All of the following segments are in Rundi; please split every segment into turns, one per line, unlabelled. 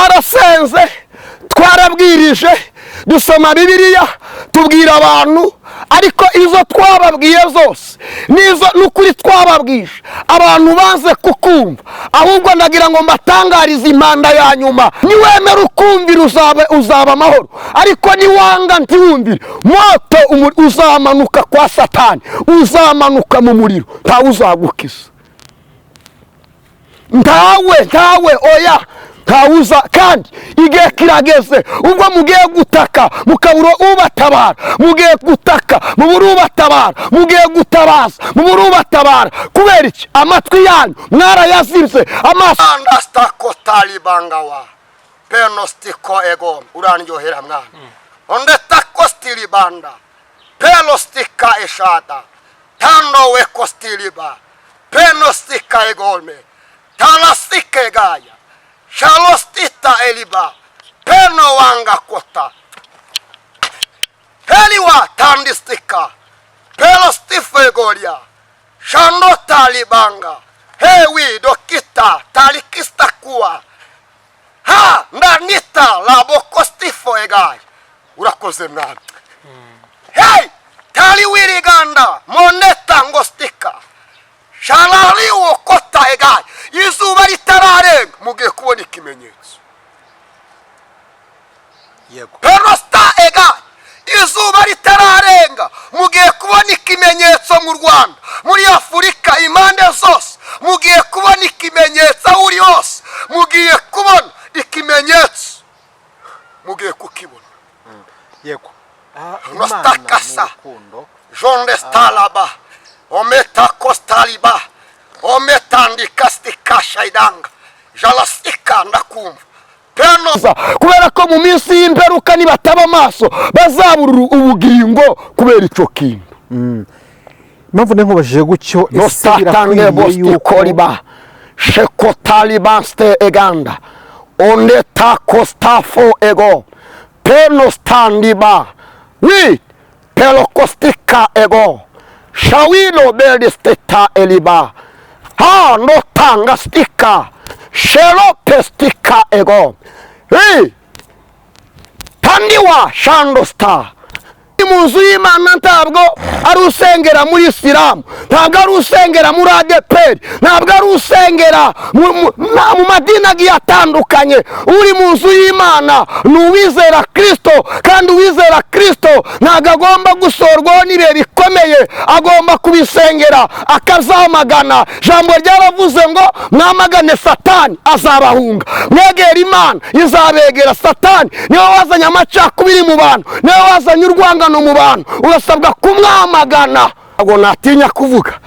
Twarasenze, twarabwirije, dusoma Bibiliya, tubwira abantu, ariko izo twababwiye zose n'izo n'ukuri twababwije, abantu banze kukumva. Ahubwo ndagira ngo mbatangarize impanda ya nyuma: niwemera ukumvira, uzaba amahoro, ariko niwanga ntiwumvire, moto uzamanuka kwa Satani, uzamanuka mu muriro, ntawe uzagukiza, ntawe, ntawe, oya, ntawuza. Kandi igihe kirageze ubwo mugiye gutaka mukabura ubatabara, mugiye gutaka mubura ubatabara, mugiye gutabaza mubura ubatabara. Kubera iki? Amatwi yanyu mwarayazibye, amaso
Andastakotalibangawa penostiko ego, urandyohera mwana. Ondetakostilibanda pelostika eshada tando wekostiliba penostika egome talasike gaya shalostita eliba peno wanga kota heliwa tandistika pelostifegolia shandotalibanga hewi dokita talikistakua ha ndanita labokostifo egayi. Urakoze mwana. Hey, taliwiriganda moneta ngostika shalaliwo kota egayi. Izuba ritararenga mugiye kubona ikimenyetso. Perosta egayi, izuba ritararenga mugiye kubona ikimenyetso mu Rwanda, muri Afurika, impande zose mugiye kubona ikimenyetso. Aho uri hose mugiye kubona ikimenyetso, mugiye kukibona.
Yego. Imana ni
Nostakasa.
urukundo.
Jonde stalaba ometa kostaliba ometandikastika shaidanga jalasika ndakumva peno.
Kubera ko mu minsi y'imperuka nibataba amaso bazabura ubugingo kubera icyo kintu.
Impamvu nkubajije gutyo, ese
Nostatange
birakwiye yuko
bostikoriba shekotalibanste eganda oneta kostafo ego penostandiba wi pelokostika ego shawilo belisteta eliba ha notanga stika shelopestika ego wi tandiwa shandosta. Mu nzu y'Imana ntabwo ari usengera muri Isilamu, ntabwo ari usengera muri ADEPR, ntabwo ari usengera mu madini agiye atandukanye. Uri mu nzu y'Imana ni uwizera Kirisito, kandi uwizera Kirisito ntabwo agomba gusorwaho n'ibihe bikomeye, agomba kubisengera akazamagana. Ijambo ryaravuze ngo mwamagane Satani azabahunga, mwegera Imana izabegera. Satani niwe wazanye amacakubiri mu bantu, niwe wazanye urwangano mu bantu, urasabwa kumwamagana. Ntabwo natinya kuvuga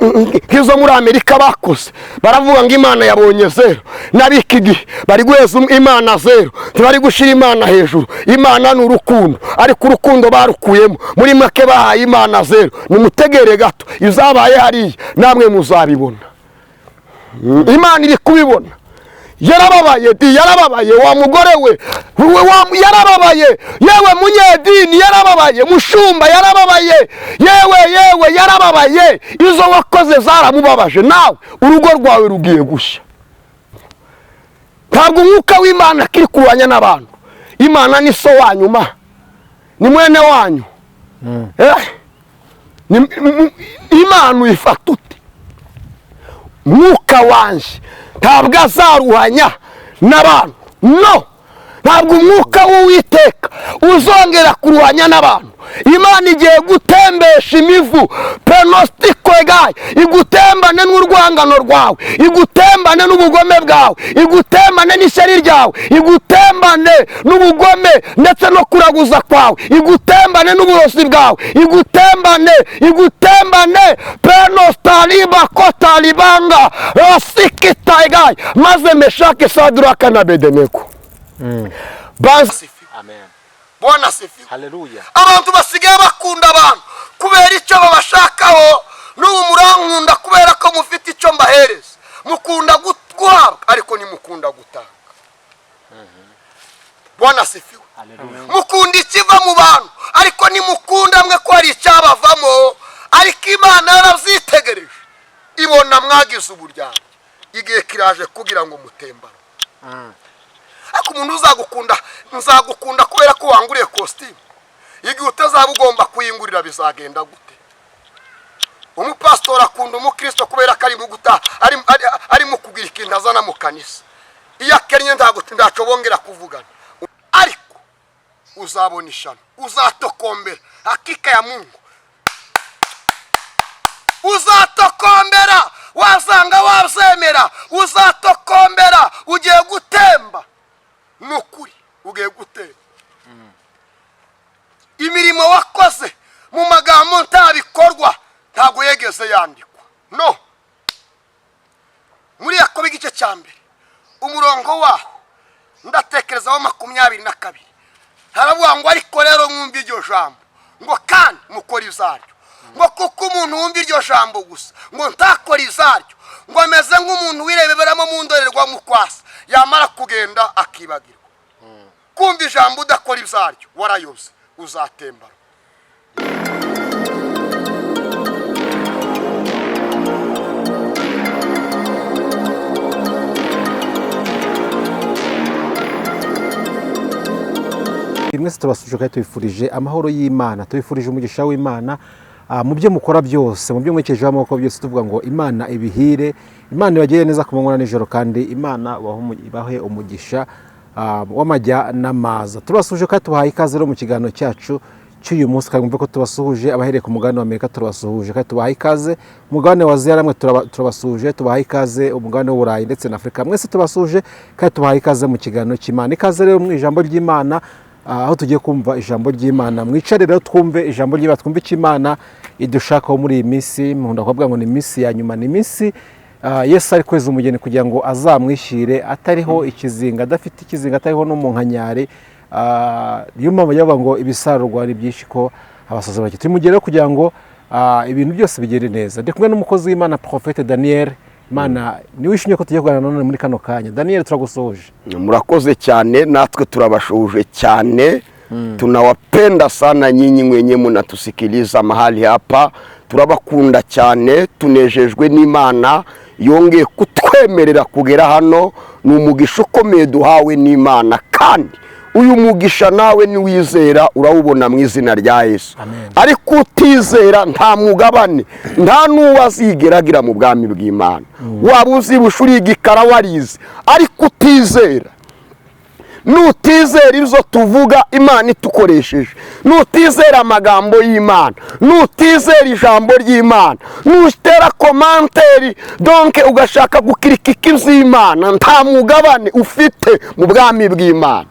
nk'izo muri Amerika bakoze, baravuga ngo Imana yabonye zero. N'ab'iki gihe bari guheza Imana zero, ntibari gushyira Imana hejuru. Imana ni urukundo, ariko urukundo barukuyemo. Muri make bahaye Imana zero. Nimutegere gato izabaye hariya, namwe muzabibona. Imana iri kubibona, yarababaye di, yarababaye wa mugore we, yarababaye yewe munyedini, yarababaye mushumba, yarababaye yewe, yewe, yarababaye. Izo wakoze zaramubabaje. Nawe urugo rwawe rugiye gushya. Ntabwo umwuka w'Imana akiri kurwanya n'abantu. Imana ni so wanyu, ma ni mwene wanyu. Imana uyifata ute? Mwuka wanje ntabwo azaruhanya n'abantu. No, ntabwo umwuka w'Uwiteka uzongera kuruhanya n'abantu. Imana igiye gutembesha imivu penositiko egayi, igutembane n'urwangano rwawe, igutembane n'ubugome bwawe, igutembane n'ishyari ryawe, igutembane n'ubugome ndetse no kuraguza kwawe, igutembane n'uburozi bwawe, igutembane, igutembane penositariba kotaribanga rasikita egayi. Maze Meshake, Saduraka na Bedeneko bazi.
Amen.
Bwana asifiwe.
Haleluya.
Abantu basigaye bakunda abantu kubera icyo babashakaho. N'ubu murankunda kubera ko mufite icyo mbahereza. Mukunda guhabwa ariko ntimukunda gutanga. Bwana asifiwe.
Haleluya.
Mukunda ikiva mu bantu ariko ntimukunda mwe ko hari icyabavamo. Ariko Imana yarabyitegereje, ibona mwagize uburyarya. Igihe kiraje kugira ngo mutembane. Umuntu uzagukunda, nzagukunda kubera ko wanguriye kositimu. Igihe utazaba ugomba kuyingurira, bizagenda gute? Umupasitori akunda umukristo kubera ko arimo guta arimo kugira ikintu azana mu kanisa. Iyo akennye, ntabwo ntacyo bongera kuvugana. Ariko uzabona ishano, uzatokombera. Hakika ya Mungu, uzatokombera. Wazanga wazemera, uzatokombera. Ugiye gutemba, ni ukuri ugiye gutemba. Imirimo wakoze mu magambo ntabikorwa, ntabwo yegeze yandikwa. No muri Yakobo igice cya 1, umurongo waho ndatekerezaho 22, haravuga ngo: "Ariko rero mwumve iryo jambo," ngo, "kandi mukora izaryo," ngo, "kuko umuntu wumva iryo jambo gusa, ngo ntakore izaryo, ngo ameze nk'umuntu wireberamo mu ndorerwamo ukwasa, yamara kugenda akibagirwa." Kumva ijambo udakora izaryo, warayoze, uzatembara.
Mwese turabasuje kandi tubifurije amahoro y'Imana, tubifurije umugisha w'Imana mu byo mukora byose, mu byo mwekejeho amaboko byose. Tuvuga ngo Imana ibihire, Imana ibagirire neza ku manywa na nijoro, kandi Imana ibahe umugisha w'amajya n'amaza. Turabasuhuje kandi tubahaye ikaze rero mu kiganiro cyacu cy'uyu munsi. Kandi mwumve ko tubasuhuje abahereye ku mugabane wa Amerika, turabasuhuje kandi tubahaye ikaze. Umugabane wa Aziya namwe turabasuhuje, tubahaye ikaze. Umugabane w'Uburayi ndetse na Afurika, mwese tubasuhuje kandi tubahaye ikaze mu kiganiro cy'Imana. Ikaze rero mu ijambo ry'Imana, aho tugiye kumva ijambo ry'Imana. Mwicare rero twumve ijambo ry'Imana, twumve icyo Imana idushakaho muri iyi minsi. Nkunda kuvuga ngo ni iminsi ya nyuma, ni iminsi Yesu ari kweza umugeni kugira ngo azamwishyire atariho ikizinga, adafite ikizinga, atariho n'umunkanyari. Niyo mpamvu bajya bavuga ngo ibisarurwa ari byinshi ko abasazi bake. Turi mu gihe rero kugira ngo ibintu byose bigende neza. Ndi kumwe n'umukozi w'Imana, Prophète Daniel. Imana niwe wishimye ko tugiye kuganira none muri kano kanya. Daniel, turagusuhuje.
Murakoze cyane, natwe turabashuhuje cyane. Tunawapenda sana nyinyi mwenye munatusikiliza mahali hapa. Turabakunda cyane, tunejejwe n'Imana yongeye kutwemerera kugera hano. Ni umugisha ukomeye duhawe n'Imana, kandi uyu mugisha nawe niwizera urawubona mu izina rya Yesu.
Amen.
Ariko utizera nta mugabane, nta n'uwo azigera agira mu bwami bw'Imana. Waba uzibusha, uri igikara, warize, ariko utizera, nutizera ibyo tuvuga Imana itukoresheje, nutizera amagambo y'Imana, nutizera ijambo ry'Imana, nutera commentaire, donc ugashaka gukirikika iby'Imana, nta mugabane ufite mu bwami bw'Imana.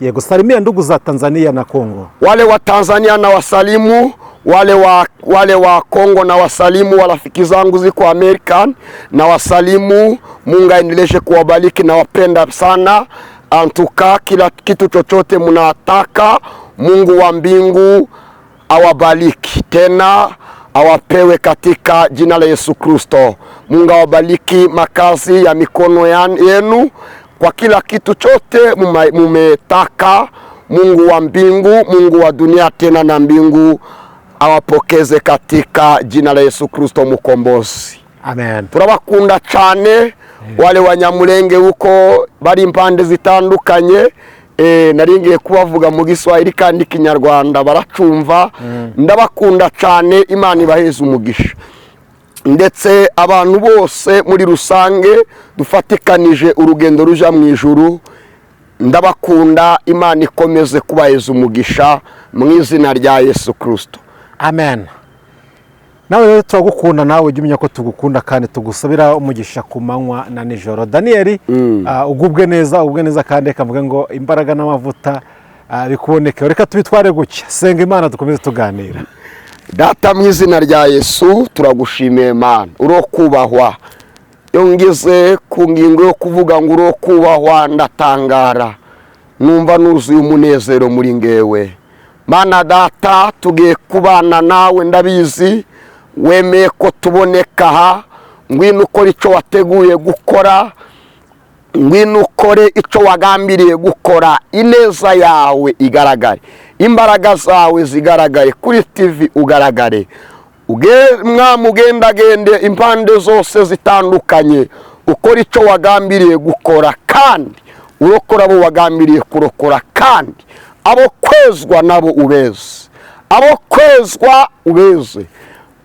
Yego, salimia ndugu za Tanzania na Kongo.
Wale wa Tanzania na wasalimu, wale wa Kongo na wasalimu, warafiki zangu ziko American na wasalimu. Mungu aendeleshe kuwabariki, nawapenda sana. Antuka kila kitu chochote mnataka, Mungu wa mbingu awabariki tena awapewe katika jina la Yesu Kristo. Mungu awabariki makazi ya mikono yenu kwa kila kitu chote mumetaka. Mungu wa mbingu, Mungu wa dunia tena na mbingu awapokeze katika jina la Yesu Kristo Mukombozi.
Amen.
Turabakunda cyane wale Wanyamulenge huko bari impande zitandukanye. Nari ngiye kubavuga mu Giswahili kandi Kinyarwanda baracumva. Ndabakunda cyane, Imana ibaheze umugisha, ndetse abantu bose muri rusange dufatikanije urugendo ruja mu ijuru. Ndabakunda, Imana ikomeze kubaheza umugisha mu izina rya Yesu Kristo.
Amen. Nawe rero turagukunda, nawe ujye umenya ko tugukunda kandi tugusabira umugisha ku manywa na nijoro. Daniyeli, ugubwe neza, ugubwe neza, kandi reka mvuge ngo imbaraga n'amavuta bikuboneke. Reka tubitware gutya, senga Imana dukomeze tuganira.
Data, mu izina rya Yesu, turagushimiye Mana, uro kubahwa. Iyo ngeze ku ngingo yo kuvuga ngo uro kubahwa, ndatangara, numva nuzuye umunezero muri ngewe. Mana Data, tugiye kubana nawe, ndabizi wemeye ko tuboneka aha. Ngwino ukore icyo wateguye gukora, ngwino ukore icyo wagambiriye gukora, ineza yawe igaragare, imbaraga zawe zigaragare kuri TV, ugaragare mwami, ugendagende impande zose zitandukanye, ukora icyo wagambiriye gukora, kandi Urokora abo wagambiriye kurokora, kandi abo kwezwa nabo ubeze, abo kwezwa ubeze,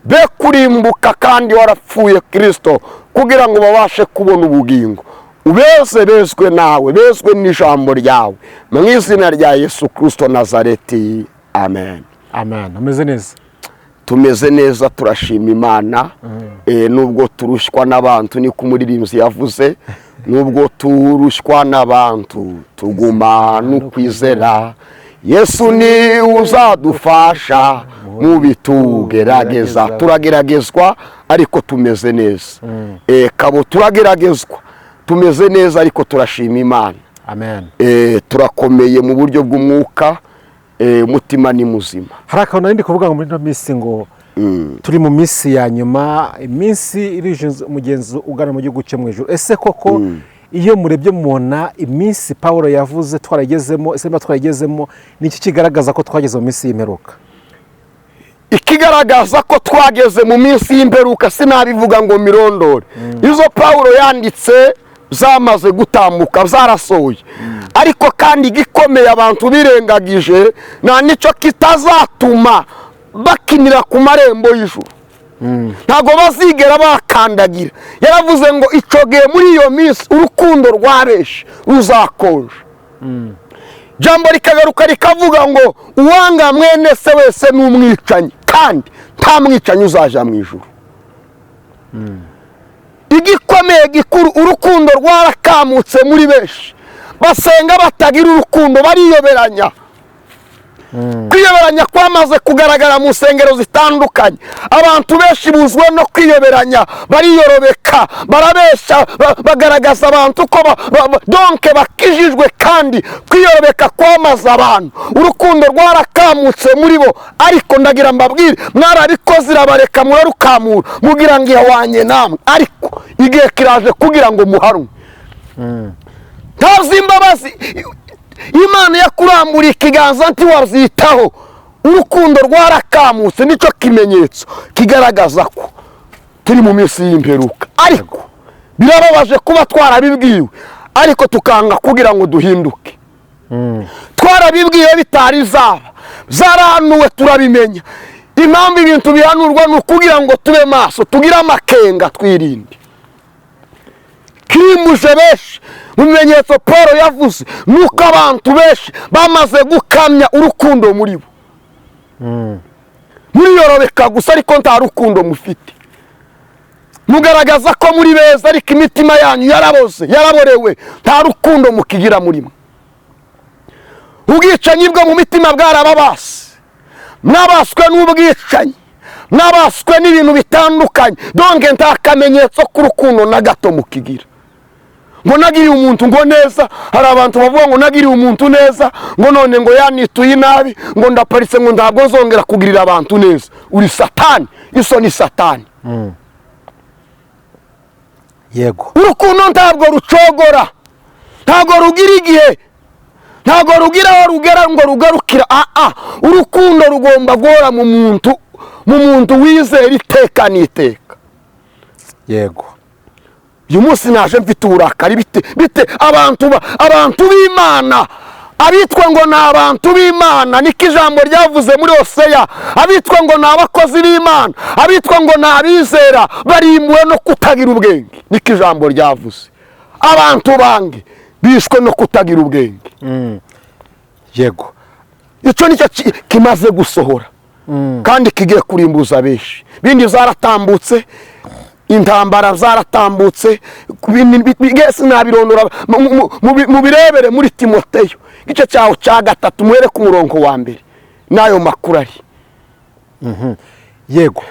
be kurimbuka kandi warapfuye Kirisito, kugira ngo babashe kubona ubugingo. Ubeze, bezwe nawe, bezwe n'ijambo ryawe, mu izina rya Yesu Kirisito Nazareti, amen.
Amen. Umeze neza?
Tumeze neza, turashima Imana. Nubwo turushywa n'abantu, niko umuririmbyi yavuze, nubwo turushywa n'abantu, tuguma n'ukwizera. Yesu ni uzadufasha mu bitugerageza. Turageragezwa ariko tumeze neza. Kabo turageragezwa, tumeze neza, ariko turashima Imana.
Amen.
Turakomeye mu buryo bw'umwuka, umutima ni muzima.
Hari akantu nari ndi kuvuga ngo muri ino minsi, ngo turi mu minsi ya nyuma, iminsi irije umugenzi ugana mu gihugu cyo mu ijuru. Ese koko iyo murebye mubona iminsi Paul yavuze twaragezemo? Ese niba twaragezemo, ni iki kigaragaza ko twageze mu minsi y'imperuka?
Ikigaragaza ko twageze mu minsi y'imperuka, sinabivuga ngo mirondore. Izo Pawulo yanditse zamaze gutambuka, zarasohoye. Ariko kandi igikomeye abantu birengagije, nta nicyo kitazatuma bakinira ku marembo y'ijuru, ntabwo bazigera bakandagira. Yaravuze ngo icyo gihe, muri iyo minsi, urukundo rwa benshi ruzakonja. Jambo rikagaruka rikavuga ngo uwanga mwene se wese ni umwicanyi, kandi nta mwicanyi uzaja mu ijuru. Igikomeye gikuru, urukundo rwarakamutse muri benshi. Basenga batagira urukundo, bariyoberanya. Kwiyoberanya kwamaze kugaragara mu nsengero zitandukanye. Abantu benshi buzwe no kwiyoberanya, bariyorobeka, barabeshya, bagaragaza abantu ko donc bakijijwe, kandi kwiyorobeka kwamaze abantu. Urukundo rwarakamutse muri bo. Ariko ndagira mbabwire, mwarabikoze irabareka, murarukamura, mugira ngo ihwanye namwe, ariko igihe kiraje kugira ngo muhanwe. Ntazi imbabazi Imana yakuramburiye ikiganza, ntiwazitaho. Urukundo rwarakamutse, nicyo kimenyetso kigaragaza ko turi mu minsi y'imperuka. Ariko birababaje kuba twarabibwiwe ariko tukanga kugira ngo duhinduke. Twarabibwiwe bitari zaba, zarahanuwe, turabimenya. Impamvu ibintu bihanurwa ni ukugira ngo tube maso, tugire amakenga, twirinde. Kirimuje benshi mu bimenyetso Paul yavuze nuko abantu benshi bamaze gukamya urukundo muri bo. Muriyorobeka gusa ariko nta rukundo mufite. Mugaragaza ko muri beza, ariko imitima yanyu yaraboze, yaraborewe, nta rukundo mukigira muri mwe. Ubwicanyi bwo mu mitima bwarababase, mwabaswe n'ubwicanyi, mwabaswe n'ibintu bitandukanye. Donc nta kamenyetso k'urukundo na gato mukigira. Ngo nagiriye umuntu ngo neza, hari abantu bavuga ngo nagiriye umuntu neza, ngo none ngo yanituye inabi, ngo ndaparitse, ngo ntabwo nzongera kugirira abantu neza. Uri Satani, iso ni Satani. Urukundo ntabwo rucogora, ntabwo rugira igihe, ntabwo rugira aho rugera ngo rugarukira. Aa, urukundo rugomba guhora mu muntu wizera iteka n'iteka. Uyu munsi naje mfite uburakari. Bite bite? Abantu b'Imana, abitwa ngo ni abantu b'Imana, niko ijambo ryavuze muri Hoseya, abitwa ngo ni abakozi b'Imana, abitwa ngo ni abizera, barimbuwe no kutagira ubwenge. Niko ijambo ryavuze, abantu bange bishwe no kutagira ubwenge. Icyo nicyo kimaze gusohora kandi kigiye kurimbuza benshi. Bindi zaratambutse, intambara zaratambutse, sinabirondora. Mubirebere muri Timoteyo igice cyaho cya 3, muhere ku murongo wa 1, n'ayo makuru ari.
Yego,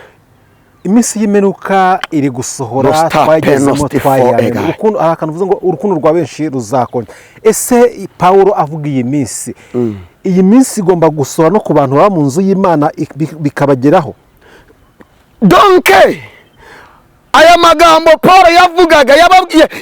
iminsi y'imperuka iri gusohora.
Nosta
Twagezemo.
penosti
Twayiranye.
for
Urukundo, hari akantu uvuze ngo urukundo rwa benshi ruzakonja. Ese Pawulo avuga iyi minsi, iyi minsi igomba gusohora no ku bantu baba mu nzu y'Imana, bikabageraho?
Donc aya magambo Paul yavugaga,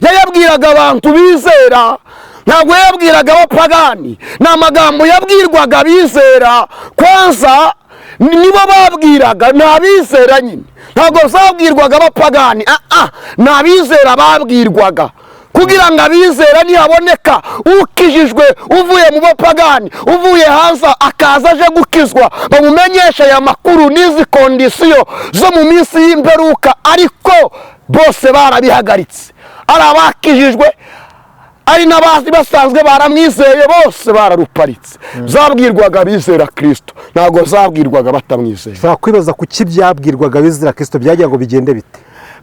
yayabwiraga abantu bizera, ntabwo yayabwiraga abapagani. Ni amagambo yabwirwaga abizera. Kwanza nibo babwiraga, ni abizera nyine, ntabwo zabwirwaga abapagani. Ah, ni abizera babwirwaga. Kugira ngo abizera nihaboneka ukijijwe uvuye mu bapagani, uvuye hanze akaza aje gukizwa, bamumenyeshe aya makuru n'izi conditions zo mu minsi y'imperuka. Ariko bose barabihagaritse, ari abakijijwe, ari n'abazi basanzwe baramwizeye, bose bararuparitse. Zabwirwaga abizera Kirisito, ntabwo zabwirwaga batamwizeye.
Ushobora kwibaza kuki byabwirwaga abizera Kirisito, byagira ngo bigende bite?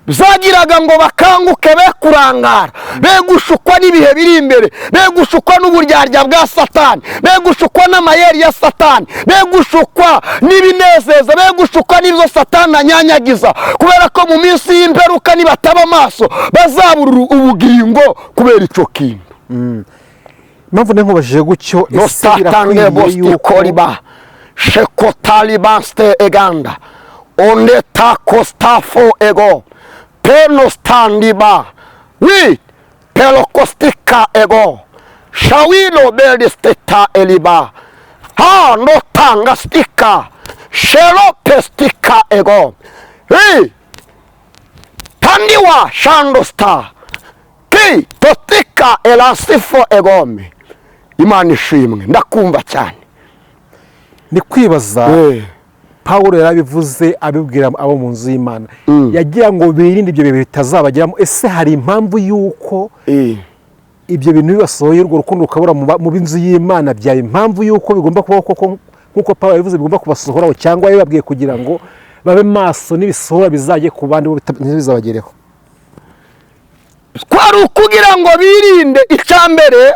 Zagiraga ngo bakanguke, be kurangara, be gushukwa n'ibihe biri imbere, be gushukwa n'uburyarya bwa Satani, be gushukwa n'amayeri ya Satani, be gushukwa n'ibinezeza, be gushukwa n'ibyo Satani anyanyagiza, kubera ko mu minsi y'imperuka nibataba amaso bazabura ubugingo kubera icyo kintu.
Impamvu nkubajije gutyo, ese
Nostatange
birakwiye yuko
bostikoriba shekotalibanste eganda oneta kostafo ego penostandiba wi pelokostika ego shawilo belisteta eliba ha notanga stika shelopestika ego wi tandiwa shandosta ki totika elasifo egome. Imana ishimwe, ndakumva cyane.
Ni kwibaza, Pawulo yarabivuze abibwira abo mu nzu y'Imana, yagira ngo birinde ibyo bintu bitazabageramo. Ese hari impamvu y'uko ibyo bintu bibasohoye, urwo rukundo rukabura mu b'inzu y'Imana, byaba impamvu y'uko bigomba kubaho koko nk'uko Pawulo yabivuze, bigomba kubasohoraho, cyangwa yababwiye kugira ngo babe maso, n'ibisohora bizajye ku bandi bo ntibizabagereho?
Kwari ukugira ngo birinde. Icya mbere,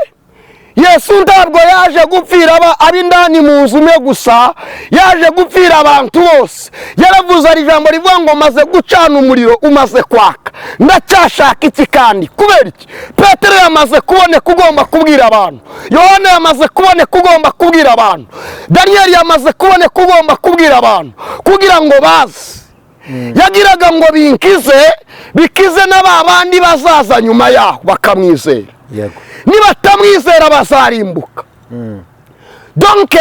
Yesu ntabwo yaje gupfira ab'indani mu nzu imwe gusa, yaje gupfira abantu bose. Yaravuze, ari ijambo rivuga ngo: "Maze gucana umuriro, umaze kwaka, ndacyashaka iki kandi?" Kubera iki? Petero yamaze kuboneka ugomba kubwira abantu, Yohana yamaze kuboneka ugomba kubwira abantu, Daniyeli yamaze kuboneka ugomba kubwira abantu, kugira ngo baze. Yagiraga ngo binkize, bikize na ba bandi bazaza nyuma yaho bakamwizera. Nibatamwizera bazarimbuka. Donc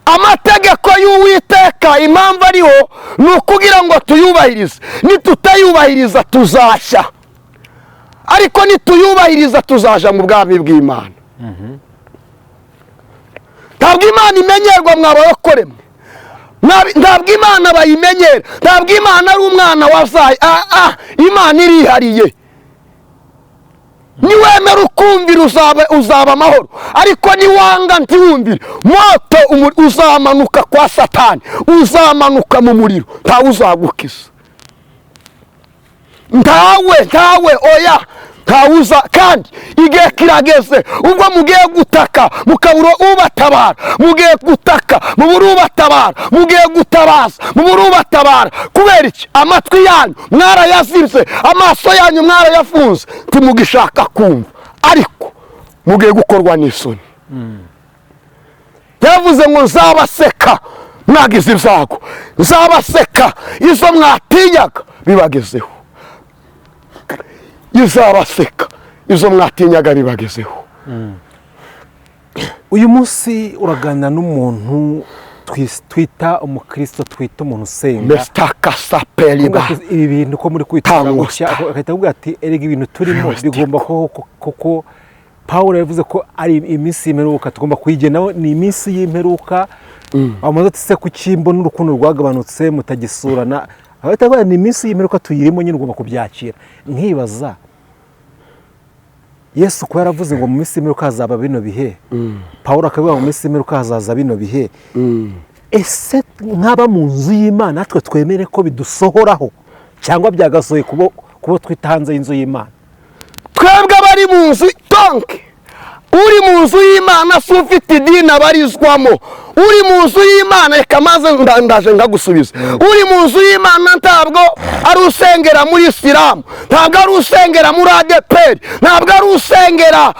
amategeko y'Uwiteka, impamvu ariho ni ukugira ngo tuyubahirize. Nitutayubahiriza tuzashya, ariko nituyubahiriza tuzaja mu bwami bw'Imana. Ntabwo Imana imenyerwa, mwabarokore mwe. Ntabwo Imana bayimenyera, ntabwo Imana ari umwana wazaye. Imana irihariye. Niwemera ukumvira uzaba amahoro, ariko niwanga ntiwumvire, moto uzamanuka kwa Satani, uzamanuka mu muriro, ntawe uzagukiza, ntawe, ntawe, oya, ntawuza. Kandi igihe kirageze ubwo mugiye gutaka mukabura ubatabara, mugiye gutaka mubura ubatabara, mugiye gutabaza mubura ubatabara. Kubera iki? Amatwi yanyu mwarayazibye, amaso yanyu mwarayafunze, ntimugishaka kumva, ariko mugiye gukorwa n'isoni. Yavuze ngo: "Nzabaseka mwagize ibyago, nzabaseka izo mwatinyaga bibagezeho, izabaseka izo mwatinyaga bibagezeho."
Uyu munsi uraganira n'umuntu twita umukristo, twita umuntu usenga.
Mestakasapeliba.
Ibi bintu ko muri kwitwara
Tango
gutya,
star.
agahita avuga ati: "Erega ibintu turimo
Real
bigomba kubaho kuko Pawulo yavuze ko ari iminsi y'imperuka, tugomba kuyigenaho, ni iminsi y'imperuka." Bamaze ati: "Se kuki mbona urukundo rwagabanutse, mutagisurana?" Agahita avuga: "Ni iminsi y'imperuka tuyirimo nyine, ugomba kubyakira." Nkibaza, Yesu kuba yaravuze ngo mu minsi y'imperuka hazaba bino bihe, Pawulo akavuga ngo mu minsi y'imperuka hazaza bino bihe, ese nk'aba mu nzu y'Imana natwe twemere ko bidusohoraho, cyangwa byagasohoye kubo twita hanze y'inzu y'Imana?
Twebwe abari mu nzu, donc uri mu nzu y'Imana si ufite idini abarizwamo. Uri mu nzu y'Imana, reka maze ndaje ngagusubiza. Uri mu nzu y'Imana ntabwo ari usengera muri Isilamu, ntabwo ari usengera muri ADEPR, ntabwo ari usengera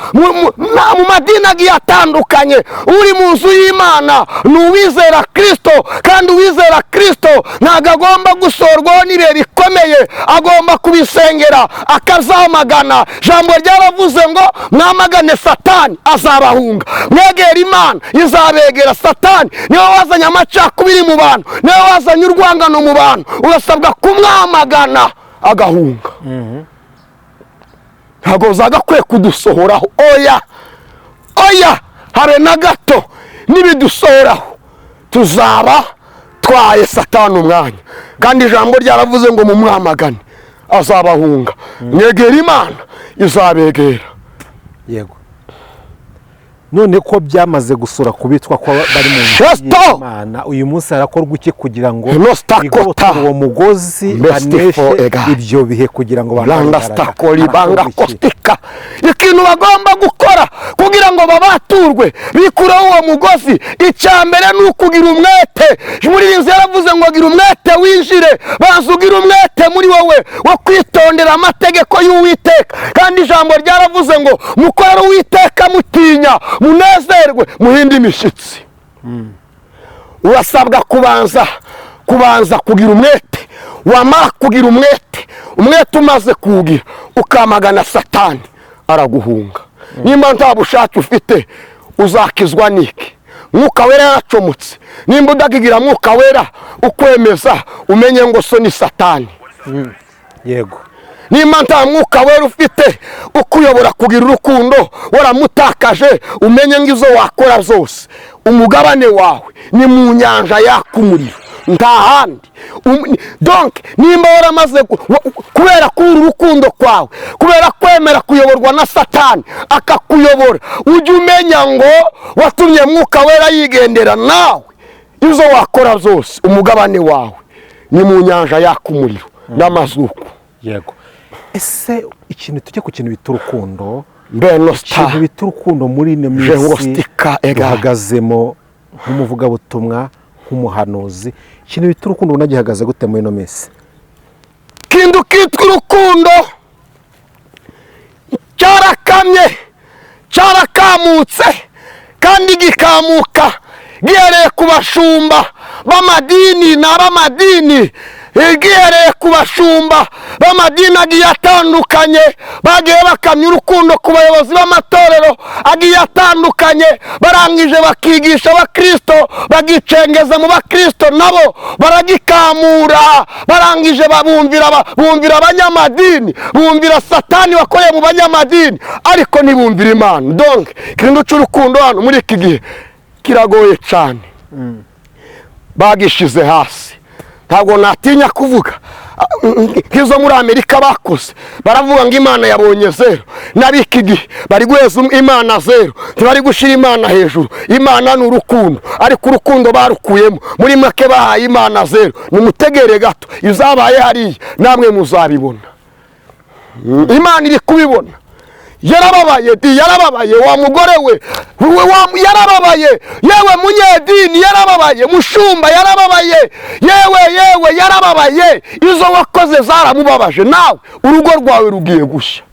mu madini agiye atandukanye. Uri mu nzu y'Imana ni uwizera Kirisito, kandi uwizera Kirisito ntabwo agomba gusorwaho n'ibihe bikomeye, agomba kubisengera akazamagana. Ijambo ryaravuze ngo: "Mwamagane Satani azabahunga, mwegera Imana izabegera." Satani niwe wazanye amacakubiri mu bantu, niwe wazanye urwangano mu bantu. Urasabwa kumwamagana agahunga. Ntabwo zagakwiye kudusohoraho. Oya, oya, habe na gato. Nibidusohoraho tuzaba twaye Satani umwanya, kandi ijambo ryaravuze ngo mumwamagane azabahunga, mwegera Imana izabegera.
Yego, none ko byamaze gusura kubitwa ko bari mu nzu
Shesto!
y'Imana, uyu munsi harakorwa iki kugira ngo
Enostakota.
bigobotore uwo mugozi,
Best
baneshe
for ega.
ibyo bihe kugira ngo bambare
Randa
imbaraga?
stakoli banga
Harakorwa iki?
kostika. Ikintu bagomba gukora kugira ngo babaturwe, bikureho uwo mugozi, icya mbere ni ukugira umwete. Muri iyi nzu yaravuze ngo gira umwete winjire. Banza ugire umwete muri wowe wo kwitondera amategeko y'Uwiteka. Kandi ijambo ryaravuze ngo mukorere Uwiteka mutinya, munezerwe, muhinde imishyitsi. Urasabwa kubanza kugira umwete. Wamara kugira umwete, umwete umaze kuwugira, ukamagana Satani, araguhunga. Nimba nta bushake ufite, uzakizwa niki? Mwuka Wera yaracomotse. Nimba udakigira Mwuka Wera ukwemeza, umenye ngo so ni Satani. Nimba nta Mwuka Wera ufite ukuyobora kugira urukundo, waramutakaje, umenye ngo izo wakora zose, umugabane wawe ni mu nyanja yaka umuriro, nta handi. Donc nimba waramaze kubera kubura urukundo kwawe, kubera kwemera kuyoborwa na Satani akakuyobora, ujye umenya ngo watumye Mwuka Wera yigendera. Nawe izo wakora zose, umugabane wawe ni mu nyanja yaka umuriro n'amazuku.
Yego, ese ikintu, tujye ku kintu bita urukundo.
Mbenosta.
Ikintu bita urukundo muri ino minsi
Jehostika ega.
duhagazemo nk'umuvugabutumwa, nk'umuhanuzi, ikintu bita urukundo ubona gihagaze gute muri ino minsi?
Kintu kitwa urukundo cyarakamye, cyarakamutse, kandi gikamuka gihereye ku bashumba b'amadini n'ab'amadini, gihereye ku bashumba b'amadini agiye atandukanye. Bagiye bakamya urukundo ku bayobozi b'amatorero agiye atandukanye, barangije bakigisha abakristo, bagicengeza mu bakristo, nabo baragikamura. Barangije babumvira, bumvira abanyamadini, bumvira Satani wakoreye mu banyamadini, ariko ntibumvira Imana. Donc ikintu cy'urukundo hano muri iki gihe kiragoye cyane, bagishize hasi. Ntabwo natinya kuvuga. Nk'izo muri Amerika bakoze, baravuga ngo Imana yabonye zero. N'ab'iki gihe bari guheza Imana zero, ntibari gushyira Imana hejuru. Imana ni urukundo, ariko urukundo barukuyemo. Muri make bahaye Imana zero. Nimutegere gato izabaye hariya, namwe muzabibona. Imana iri kubibona, yarababaye di, yarababaye wa mugore we, yarababaye yewe munyedini, yarababaye mushumba, yarababaye yewe, yewe yarababaye. Izo wakoze zaramubabaje. Nawe urugo rwawe rugiye gushya,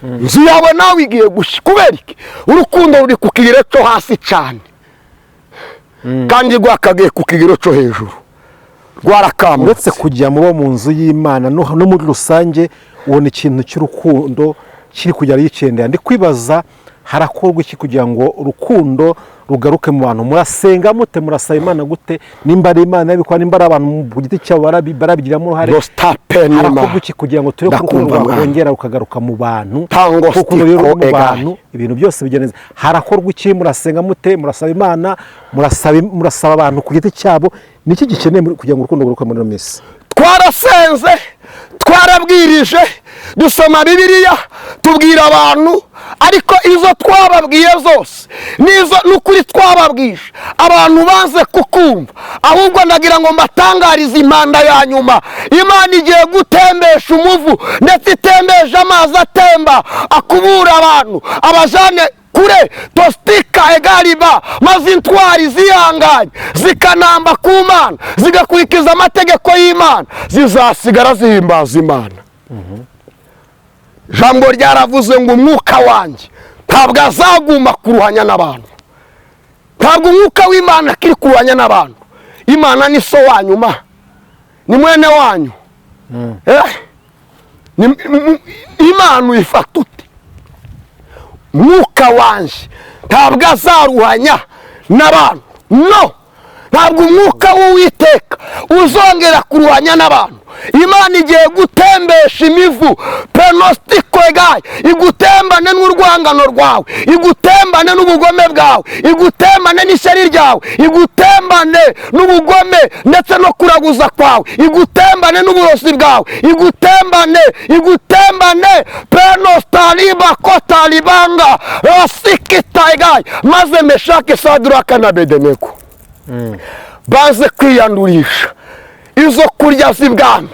inzu yawe nawe igiye gushya. Kubera iki? Urukundo ruri ku kigero cyo hasi cyane, kandi rwakagiye ku kigero cyo hejuru, rwarakamutse.
Uretse kujya mubo mu nzu y'Imana, no muri rusange ubona ikintu cy'urukundo kiri kujya yicendera. Ndi kwibaza, harakorwa iki kugira ngo urukundo rugaruke mu bantu? Murasenga mute? Murasaba Imana gute? Nimba ari Imana yabikora, nimba ari abantu ku giti cyabo barabigiramo uruhare,
Dostapenima.
harakorwa iki kugira ngo turebe ko urukundo
Ndakumva, mwana.
rwakongera rukagaruka mu bantu?
Tango
Kuko urukundo rero
stiko
ruri mu
egaye.
bantu, ibintu byose bigenda neza. Harakorwa iki? Murasenga mute? Murasaba Imana? Murasaba abantu ku giti cyabo? Ni iki gikeneye kugira ngo urukundo rugaruke muri ino minsi?
Twarasenze, twarabwirije, dusoma Bibiliya, tubwira abantu, ariko izo twababwiye zose n'izo n'ukuri twababwije, abantu banze kukumva. Ahubwo ndagira ngo mbatangarize impanda ya nyuma. Imana igiye gutembesha umuvu, ndetse itembeje amazi atemba akubura abantu, abajane kure tostika egariba, maze intwari zihanganye zikanamba ku Mana, zigakurikiza amategeko y'Imana, zizasigara zihimbaza Imana. Ijambo ryaravuze ngo umwuka wanjye ntabwo azaguma kuruhanya n'abantu. Ntabwo umwuka w'Imana akiri kuruhanya n'abantu. Imana ni so wanyuma, ni mwene wanyu. Imana uyifata ute? Mwuka wanjye ntabwo azaruhanya n'abantu. No, ntabwo umwuka w'Uwiteka uzongera kuruhanya n'abantu. Imana igiye gutembesha imivu penositiko egayi, igutembane n'urwangano rwawe, igutembane n'ubugome bwawe, igutembane n'ishyari ryawe, igutembane n'ubugome ndetse no kuraguza kwawe, igutembane n'uburozi bwawe, igutembane, igutembane penostariba kotaribanga rasikita egayi. Maze Meshake, Saduraka na Bedeneko baze kwiyandurisha izo kurya z'ibwami.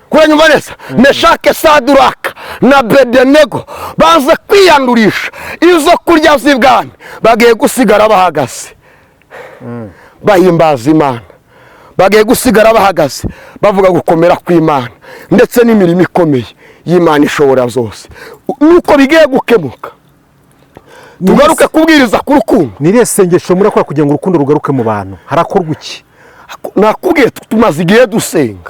Kuranyumva neza? Meshake, Saduraka na Bedenego baze kwiyandurisha izo kurya z'ibwami, bagiye gusigara bahagaze bahimbaza Imana, bagiye gusigara bahagaze bavuga gukomera kw'Imana ndetse n'imirimo ikomeye y'Imana ishobora zose. Nuko bigiye gukemuka. Tugaruke kubwiriza ku rukundo.
Ni irihe sengesho murakora kugira ngo urukundo rugaruke mu bantu? Harakorwa iki?
Nakubwiye, tumaze igihe dusenga.